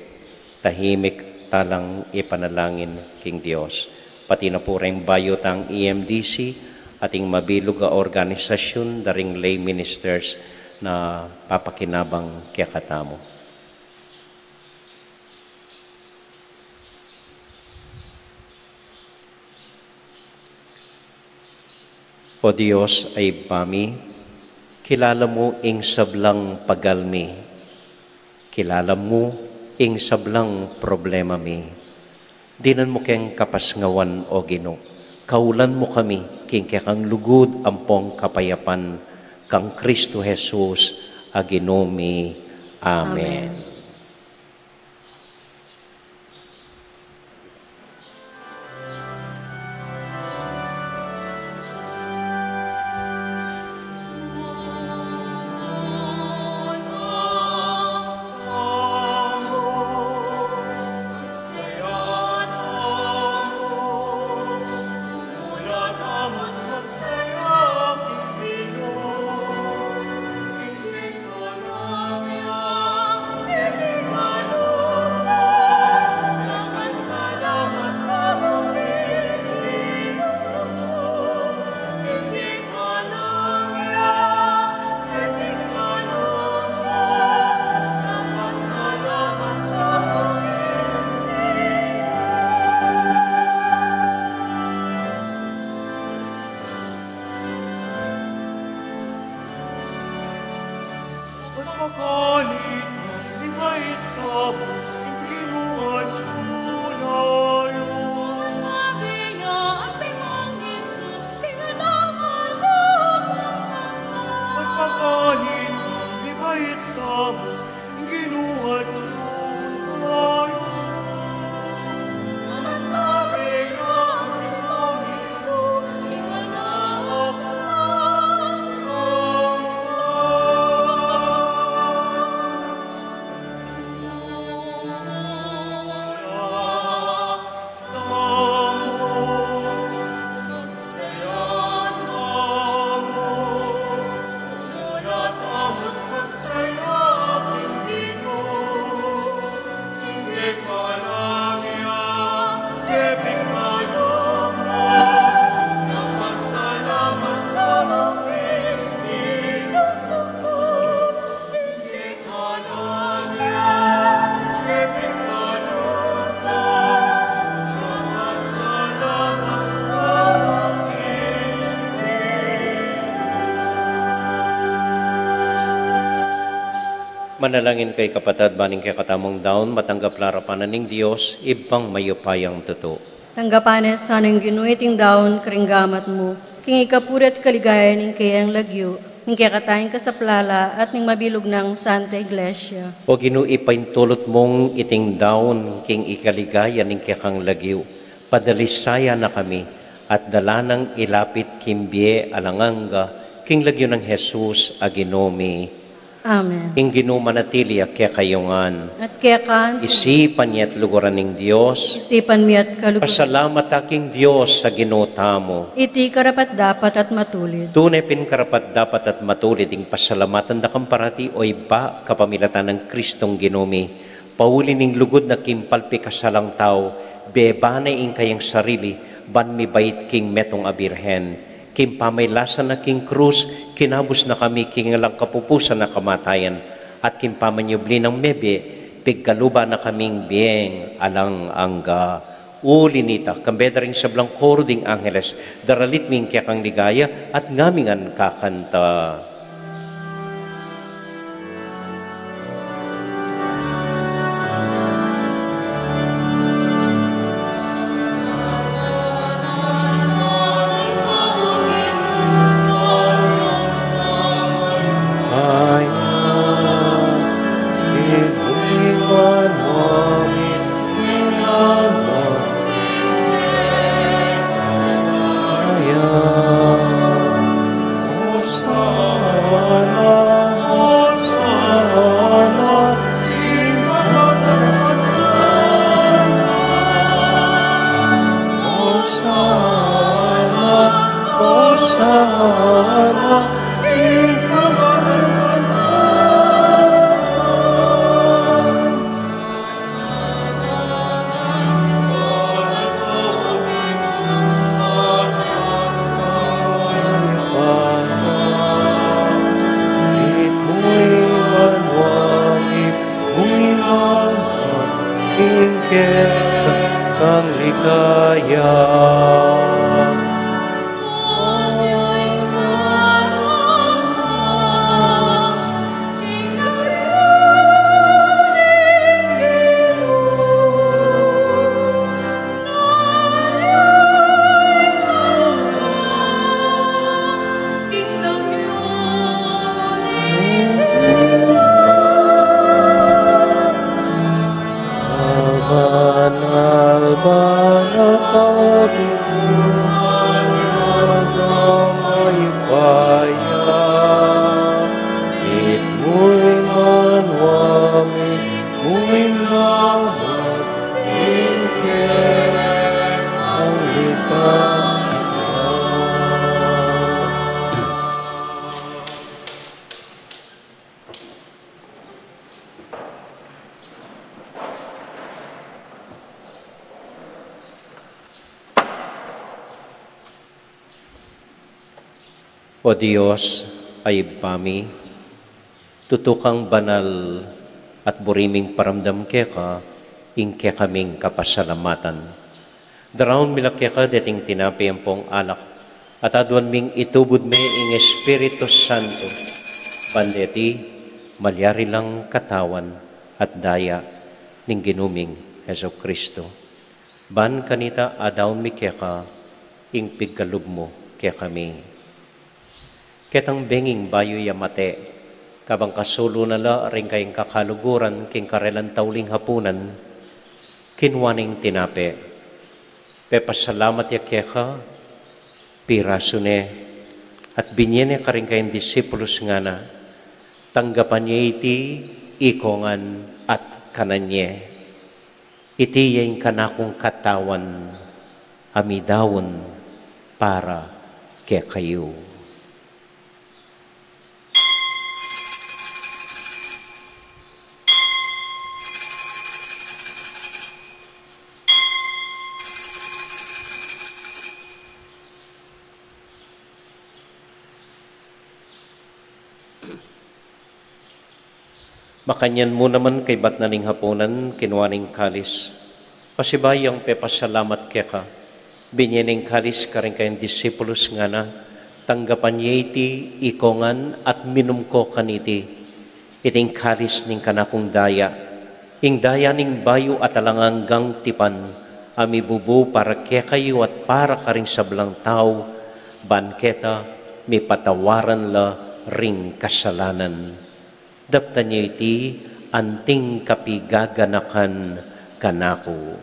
Tahimik talang ipanalangin king Dios. Pati na pu ring bayu tang E M D C, ating mabilug a organisasyun, da ring lay ministers na papakinabang kekatamu. O Dios a Ibpa mi, kilala mu ing sablang pagal mi, kilala mu ing sablang problema mi. Dinan mu keng kapasngawan, O Ginu, kaulan mu kami king kekang lugud ampong kapayapan, kang Kristo Jesus a Ginu mi. Amen. Amen. Manalangin kayu kapatad, ban ing kekatamung daun matanggap la arapan na ning Dios, Ibpang mayupayang tutu. Tanggapan na sana ning Ginu iting daun karing gamat mu, king ikapuri at kaligayan ning kayang lagyu, ning kekatang kasaplalan at ning mabilug nang Santa Iglesia. O Ginu, ipaintulut mung iting daun king ikaligayan ning kekang lagyu, padalisayan na kami, at dala nang ilapit king bie alang angga, king lagyu nang Jesus a Ginu mi. Amen. Ing Ginu manatili ya kekayu ngan. At keka. Isipan ye at luguran ning Dios. Isipan mi at kaluguran. Pasalamat ta king Dios a Ginu tamu. Iti karapat-dapat at matulid. Tune pin karapat-dapat at matulid ing pasalamatan da kang parati, o Ibpa, kapamilatan nang Kristong Ginu mi. Pauli ning lugud na king palpikasalang tau, beba na ing kayang sarili, ban mibait king metung a birhen. King pamailasan na king krus, kinabus na kami king alang kapupusan a kamatayan, at king pamanyubli nang mebie, pigkaluban na kaming bieng alang angga. Uli na nita, kambe da ring sablang koro ding angeles, daralit mi ing kekang ligaya, at ngamin ngan kakanta. O Dios, a Ibpa mi, tutu kang banal at buri ming paramdam keka ing kekaming kapasalamatan. Daraun mi la keka deting tinape ampong alak, at aduan ming itubud me ing Espiritu Santo, ban deti malyari lang katawan at daya ning Ginu ming Jesucristo. Ban kanita adaun mi keka ing pigkalub mu kekami. Ketang benging bayu ya mate, kabang kasulu na la ring kayang kakaluguran king karelang tauling hapunan, kinua ne ing tinape, pepasalamat ya keka, pirasu ne, at binie ne karing kayang disipulus, ngana, tanggapan ye iti ikongan at kanan ye. Iti ya ing kanakung katawan a midaun para kekayu. Makanyan mu naman kaybat na ning hapunan, kinua ne ing kalis, pasibayu yang pepasalamat keka, binie ne ing kalis karing kayang disipulus, ngana, tanggapan ye iti ikongan at minum ko kaniti, iti ing kalis ning kanakung daya, ing daya ning bayu at alang anggang tipan, a mibubu para kekayu at para karing sablang tau, ban keta mipatawaran la ring kasalanan. Daptan ye iti anting kapigaganakan kanaku.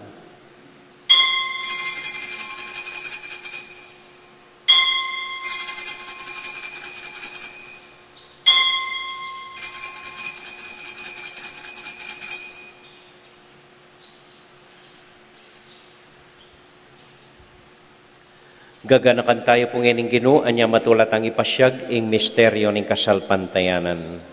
Gaganakan tayu pu ngeni ning Ginu, anya matula tang ipasiag ing misteryo ning kasalpantayanan.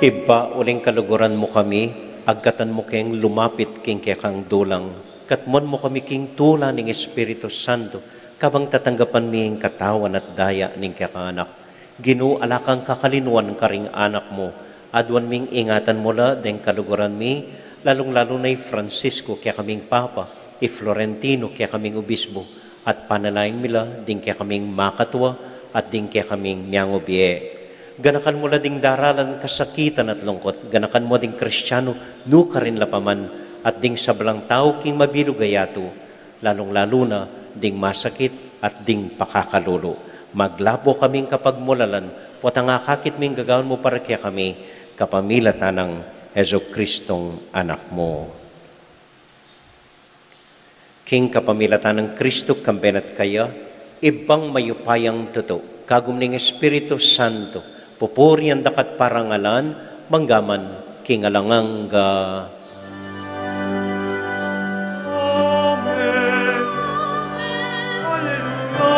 Ibpa, uling kaluguran mu kami, agkatan mu keng lumapit king kekang dulang, katmuan mu kami king tula ning Espiritu Santo, kabang tatanggapan mi ing katawan at daya ning kekang Anak. Ginu, ala kang kakalinuan karing anak mu, aduan ming ingatan mu la deng kaluguran mi, lalung-lalu na i Francisco, kekaming Papa, i Florentino, kekaming Obispo, at panalangin mi la ding kekaming makatua at ding kekaming miangubie. Ganakan mu la ding daralan kasakitan at lungkut, ganakan mu ding Kristiano nukarin la pa man, at ding sablang tau king mabilug a yatu, lalung-lalu na ding masakit at ding pakakalulu. Maglabo kaming kapagmulalan, potang akakit ming gagawan mu para kekami, kapamilatan nang Jesucristong Anak mu. King kapamilatan nang Kristo, kambe na at kaya, Ibpang mayupayang tutu, kagum ning Espiritu Santo, pupurian da ka at parangalan, mangga man king alang angga. Amen. Alleluia.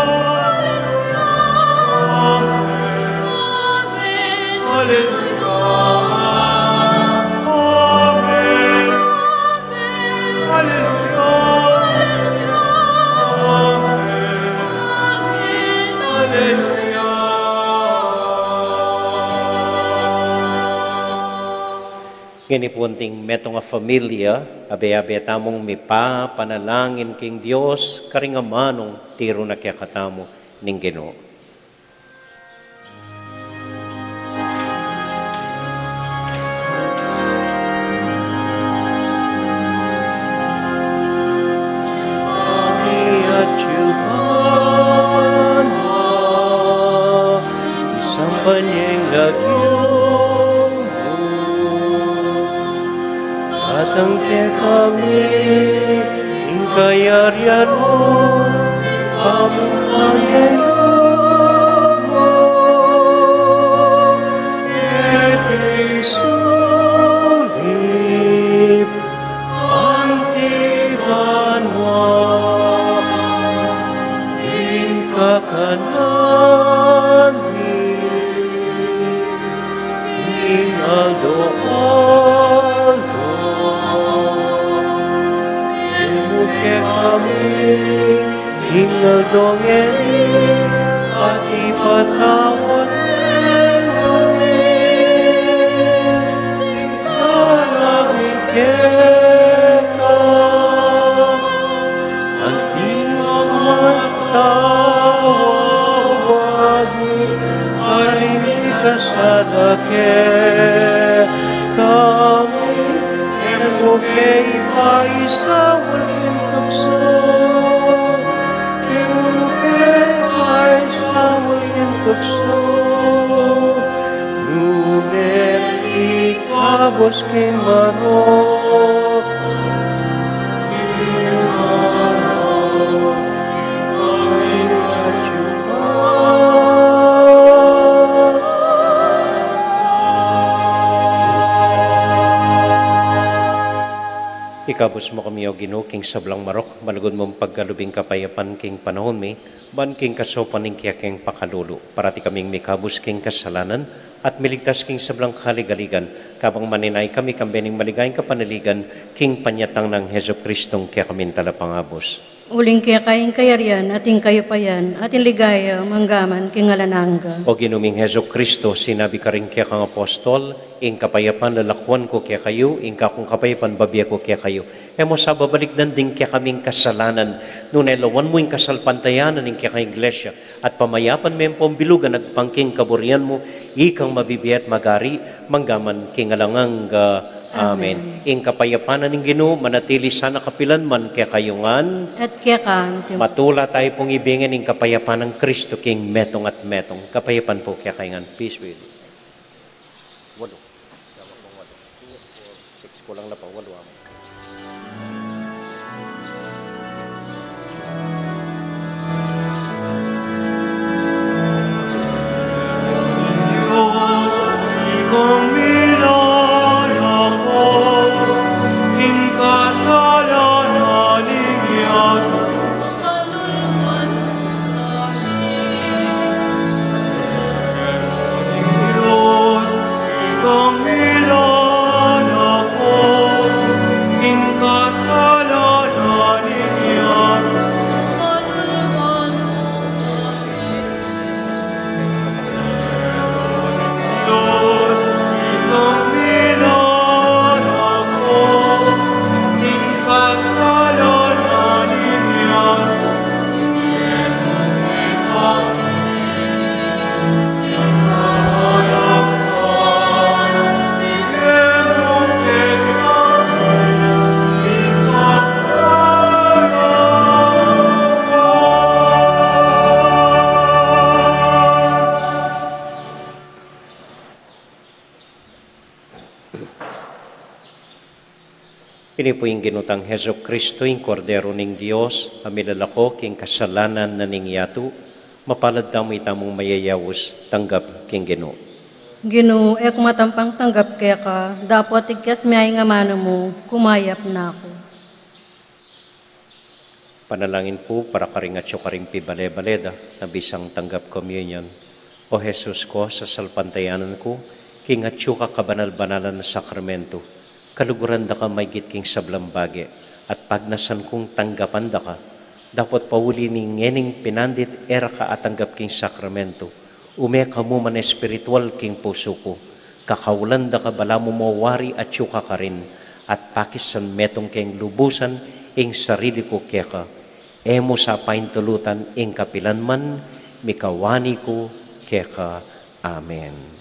Amen. Alleluia. Amen. Alleluia. Amen. Alleluia. Ngeni pu anting metung a familia, abe-abe tamung mipapanalangin king Dios, karing amanung tiru na kekatamu ning Ginu. Sampan ya ing lagyu mu, datang kekami ing kayarian mu, ampo ing pangayun mu, keti sulip anti banua. Ing kakanan mi king aldo-aldo, ibie mu kekami king aldo ngeni, at ipatawad mu kekami ing sala mi keka, anti ing pamamatawad mi karing mikasala kekami, e mu ke paisaul king tuksu, e mu ke paisaul king tuksu, nune ikabus king marok. Ikabus mu kami, O Ginu, king sablang marok, malugud mung pagkalub ing kapayapan king panaun mi, ban king kasaupan ning kekeng pakalulu, parati kaming mikabus king kasalanan, at miligtas king sablang kaligaligan, kabang maninaya kami kambe ning maligayang kapanaligan, king panyatang nang Jesucristong kekaming Talapangabus. Uling keka ing kayarian, at ing kayupayan, at ing ligaya, manggaman king alang angga. O Ginu ming Jesucristo, sinabi karing kekang apostol, ing kapayapan lalakuan ku kekayu, ing kakung kapayapan bibie ku kekayu. E mu sa babalikdan ding kekaming kasalanan, nune lawan mu ing kasalpantayanan ning kekang Iglesia, at pamayapan me pong bilugan agpang king kaburian mu, ikang mabibie at magari, manggaman king alang angga. Amen. Amen. Ing kapayapan na ning Ginu, manatili sana kapilan man kekayu ngan. At keka naman. Matula tayu pong ibie ngan ing kapayapan nang Kristo king metung at metung. Kapayapan pu kekayu ngan. Peace be with you. Walu. Tama pong walu. Two, four, six. Kulang na pa, walu, ah. Ini pu ing Ginu tang Jesucristo, ing Kordero ning Dios, a milalako king kasalanan na ning yatu. Mapalad tamu itamung mayayaus tanggap king Ginu. Ginu, e ku matampang tanggap keka, dapot ikyas me ing amanu mu, kumayap na ku. Panalangin pu para karing atyu karing pibale-bale da, na bisang tanggap communion. O Jesus ko, sasalpantayanan ku king atyu ka kabanal-banalan a sakramento, kaluguran da ka maigit king sablang bage, at pagnasan kung tanggapan da ka, dapot pauli ning ngening pinandit e ra ka atanggap king sakramento, ume ka mu man espiritual king pusu ku. Kakaulan da ka balamu mo wari atyu ka karin, at pakisan metung keng lubusan ing sarili ku keka. E mu sa paintulutan ing kapilan man, mikawani ku keka. Amen.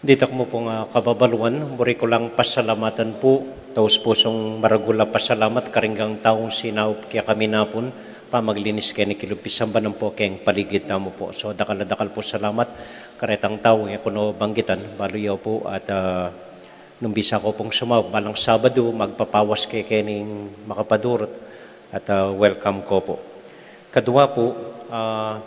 Ditak mu pung, ah, kababaluan, buri ku lang pasalamatan pu, taus pusung maragul a pasalamat karing taung sinaup kekami napun, pamaglinis keni kilub pisamban ampo keng paligid tamu pu. So, dakal a dakal pu salamat, karetang tau, e ku no banggitan, balu yu pu, at, ah, nung bisa ku pung sumaup, balang Sabadu, magpapawas ke kening makapadurut, at, ah, welcome ku pu. Kadua pu, ah,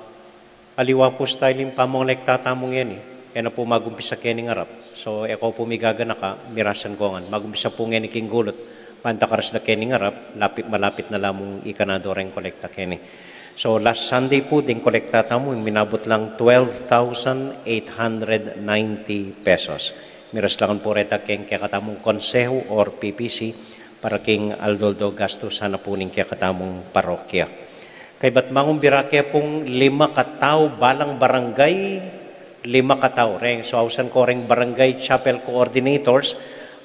aliwa pu style ing pamangalekta tamu ngeni. E na pu magumpisa kening arap. So, e ku pu migaganaka, mirasan ku ngan. Magumpisa pu ngeni king gulut. Banta karas da kening arap, lapit, malapit na la mung ikanadu reng kolekta keni. So, last Sunday pu, ding kolekta tamu, minabut lang twelve thousand eight hundred ninety pesos. Miras la ngan pu reta keng kekatamung konsehu or P P C, para king aldo-aldo gastu sana pu ning kekatamung parokya. Kaybat mangumbira ke pung lima katau, balang barangay, lima katau. Reng, so ausan ku reng barangay chapel coordinators,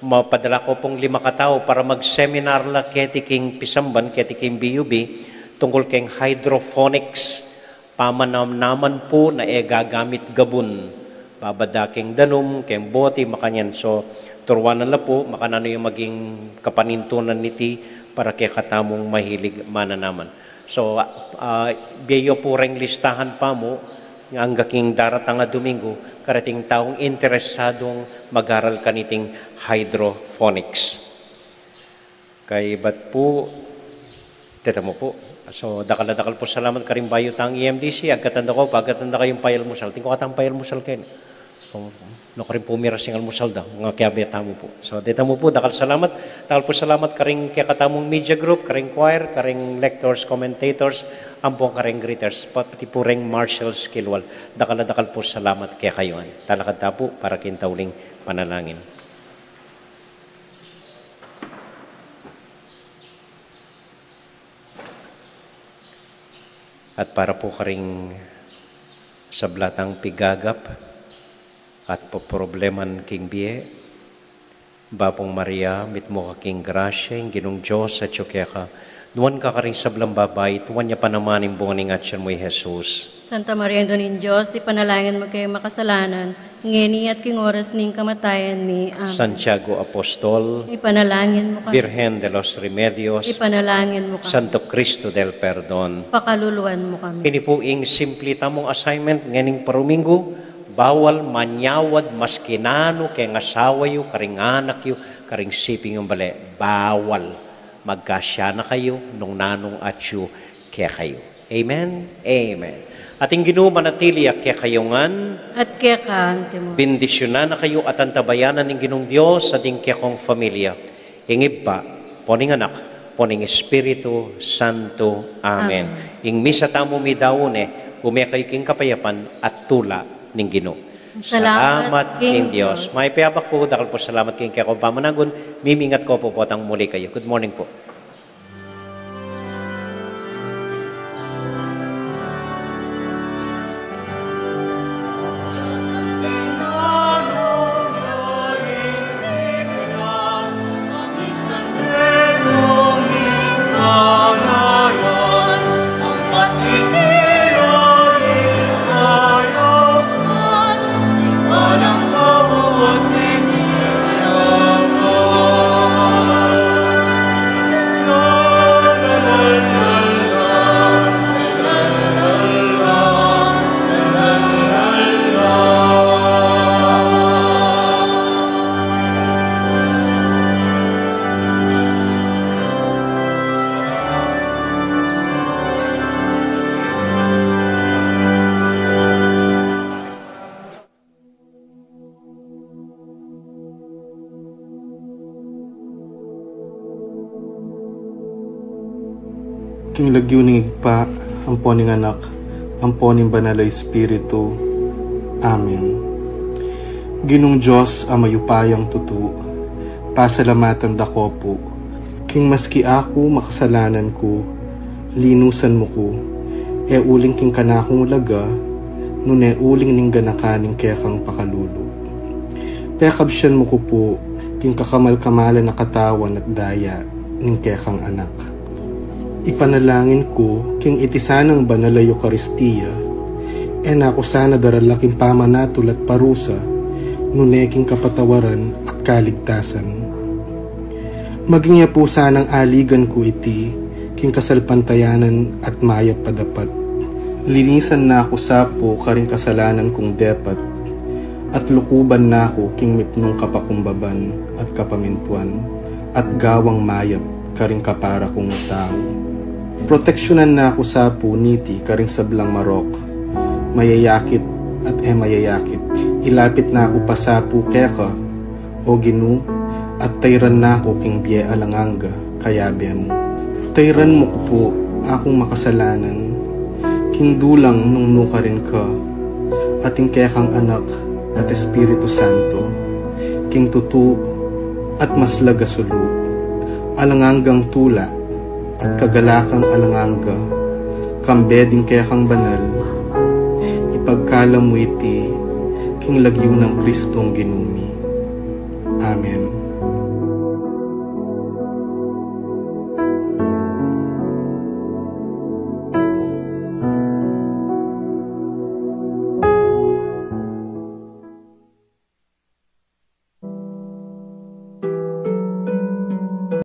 mapadala ku pung lima katau para mag-seminar la keti king pisamban, keti king B U B, tungkul keng hydroponics, pamanamnaman pu na e gagamit gabun. Babad da keng danum, keng boti, makanyan. So, turuanan la pu, makananu ing maging kapanintunan niti para kekatamung mahilig mananaman. So, ah, bie yu pu reng listahan pamu, angga king daratang a Domingo, kareting taung interesadung mag-aral kaniting hydroponics. Kaybat pu, teta mu pu. So, dakal a dakal pu salamat karing bayu tang E M D C, agkatan da ku, pagkatan da kayung payalmusal. Atin ku katang payalmusal keni. So, no, karin pu miras ing almusal da, nga kiabe tamu pu. So, teta mu pu, dakal salamat, dakal pu salamat karing kekatamung media group, karing choir, karing lectors, commentators, ampong karing greeters, pati pu reng Marshall Skilwal. Dakal a dakal pu salamat kekayu ngan. Talakad ta pu, para king tauling panalangin. At para pu karing sabla tang pigagap at poproblema king bie, Babung Maria, mitmu ka king grasya, ing Ginung Dios atyu keka, nuan ka karing sablang babai, at nuan ya pa naman ing bunga ning atyan mu, i Jesus. Santa Maria, Indu ning Dios, ipanalangin mu keng makasalanan, ngeni at king oras ning kamatayan mi. Amen. Santiago Apostol, ipanalangin mu kami. Virgen de los Remedios, ipanalangin mu kami. Santo Cristo del Perdon, pakaluluan mu kami. Ini pu ing simple tamung assignment ngening paruminggu, bawal manyawad maski nanu keng asawa yu, karing anak yu, karing siping yung bale. Bawal. Magkasya na kayu nung nanung atyu kekayu. Amen? Amen. At ing Ginu manatili ya kekayu ngan. At keka antimu. Bendisyunan na kayu at antabayanan ning Ginung Dios at ing kekong familia. Ing Ibpa, ampo ning Anak, ampo ning Espiritu Santo. Amen. Amen. Ing misa tamu midaun ne, ume kayu king kapayapan at tula ning Ginu. Salamat king Dios. Mayap a abak pu, dakal pu salamat king kekong pamanagun, mimingat ku pu potang muli kayu. Good morning pu. King lagyu ning Ibpa, ampo ning Anak, ampo ning Banal a Espiritu. Amen. Ginung Dios a mayupayang tutu, pasalamatan da ka pu, king maski aku makasalanan ku, linusan mu ku, e uling king kanakung ulaga, nune uling ning ganakan ning kekang pakalulu. Pekabsian mu ku pu, king kakamal-kamalan a katawan at daya ning kekang Anak. Ipanalangin ku, king iti sanang banal a Eukaristia, e na ku sana darala king pamanatul at parusa, nune king kapatawaran at kaligtasan. Maging ya pu sanang aligan ku iti king kasalpantayanan at mayap a dapat. Linisan na ku sa pu karing kasalanan kung depat, at lukuban na ku king mipnung kapakumbaban at kapamintuan, at gawang mayap karing kapara kung tau. Proteksyunan na ku sa pu niti karing sablang marok, mayayakit at e mayayakit. Ilapit na ku pa sa pu keka, O Ginu, at tayran na ku king bie alang angga, kayabe mu. Tayran mu ku pu akung makasalanan king dulang nung nukarin ka, at ing kekang Anak at Espiritu Santo, king tutu at maslag a sulu, alang anggang tula at kagalakang alang angga, kambe ding kekang banal, ipagkalam mu iti king lagyu nang Kristong Ginu mi. Amen.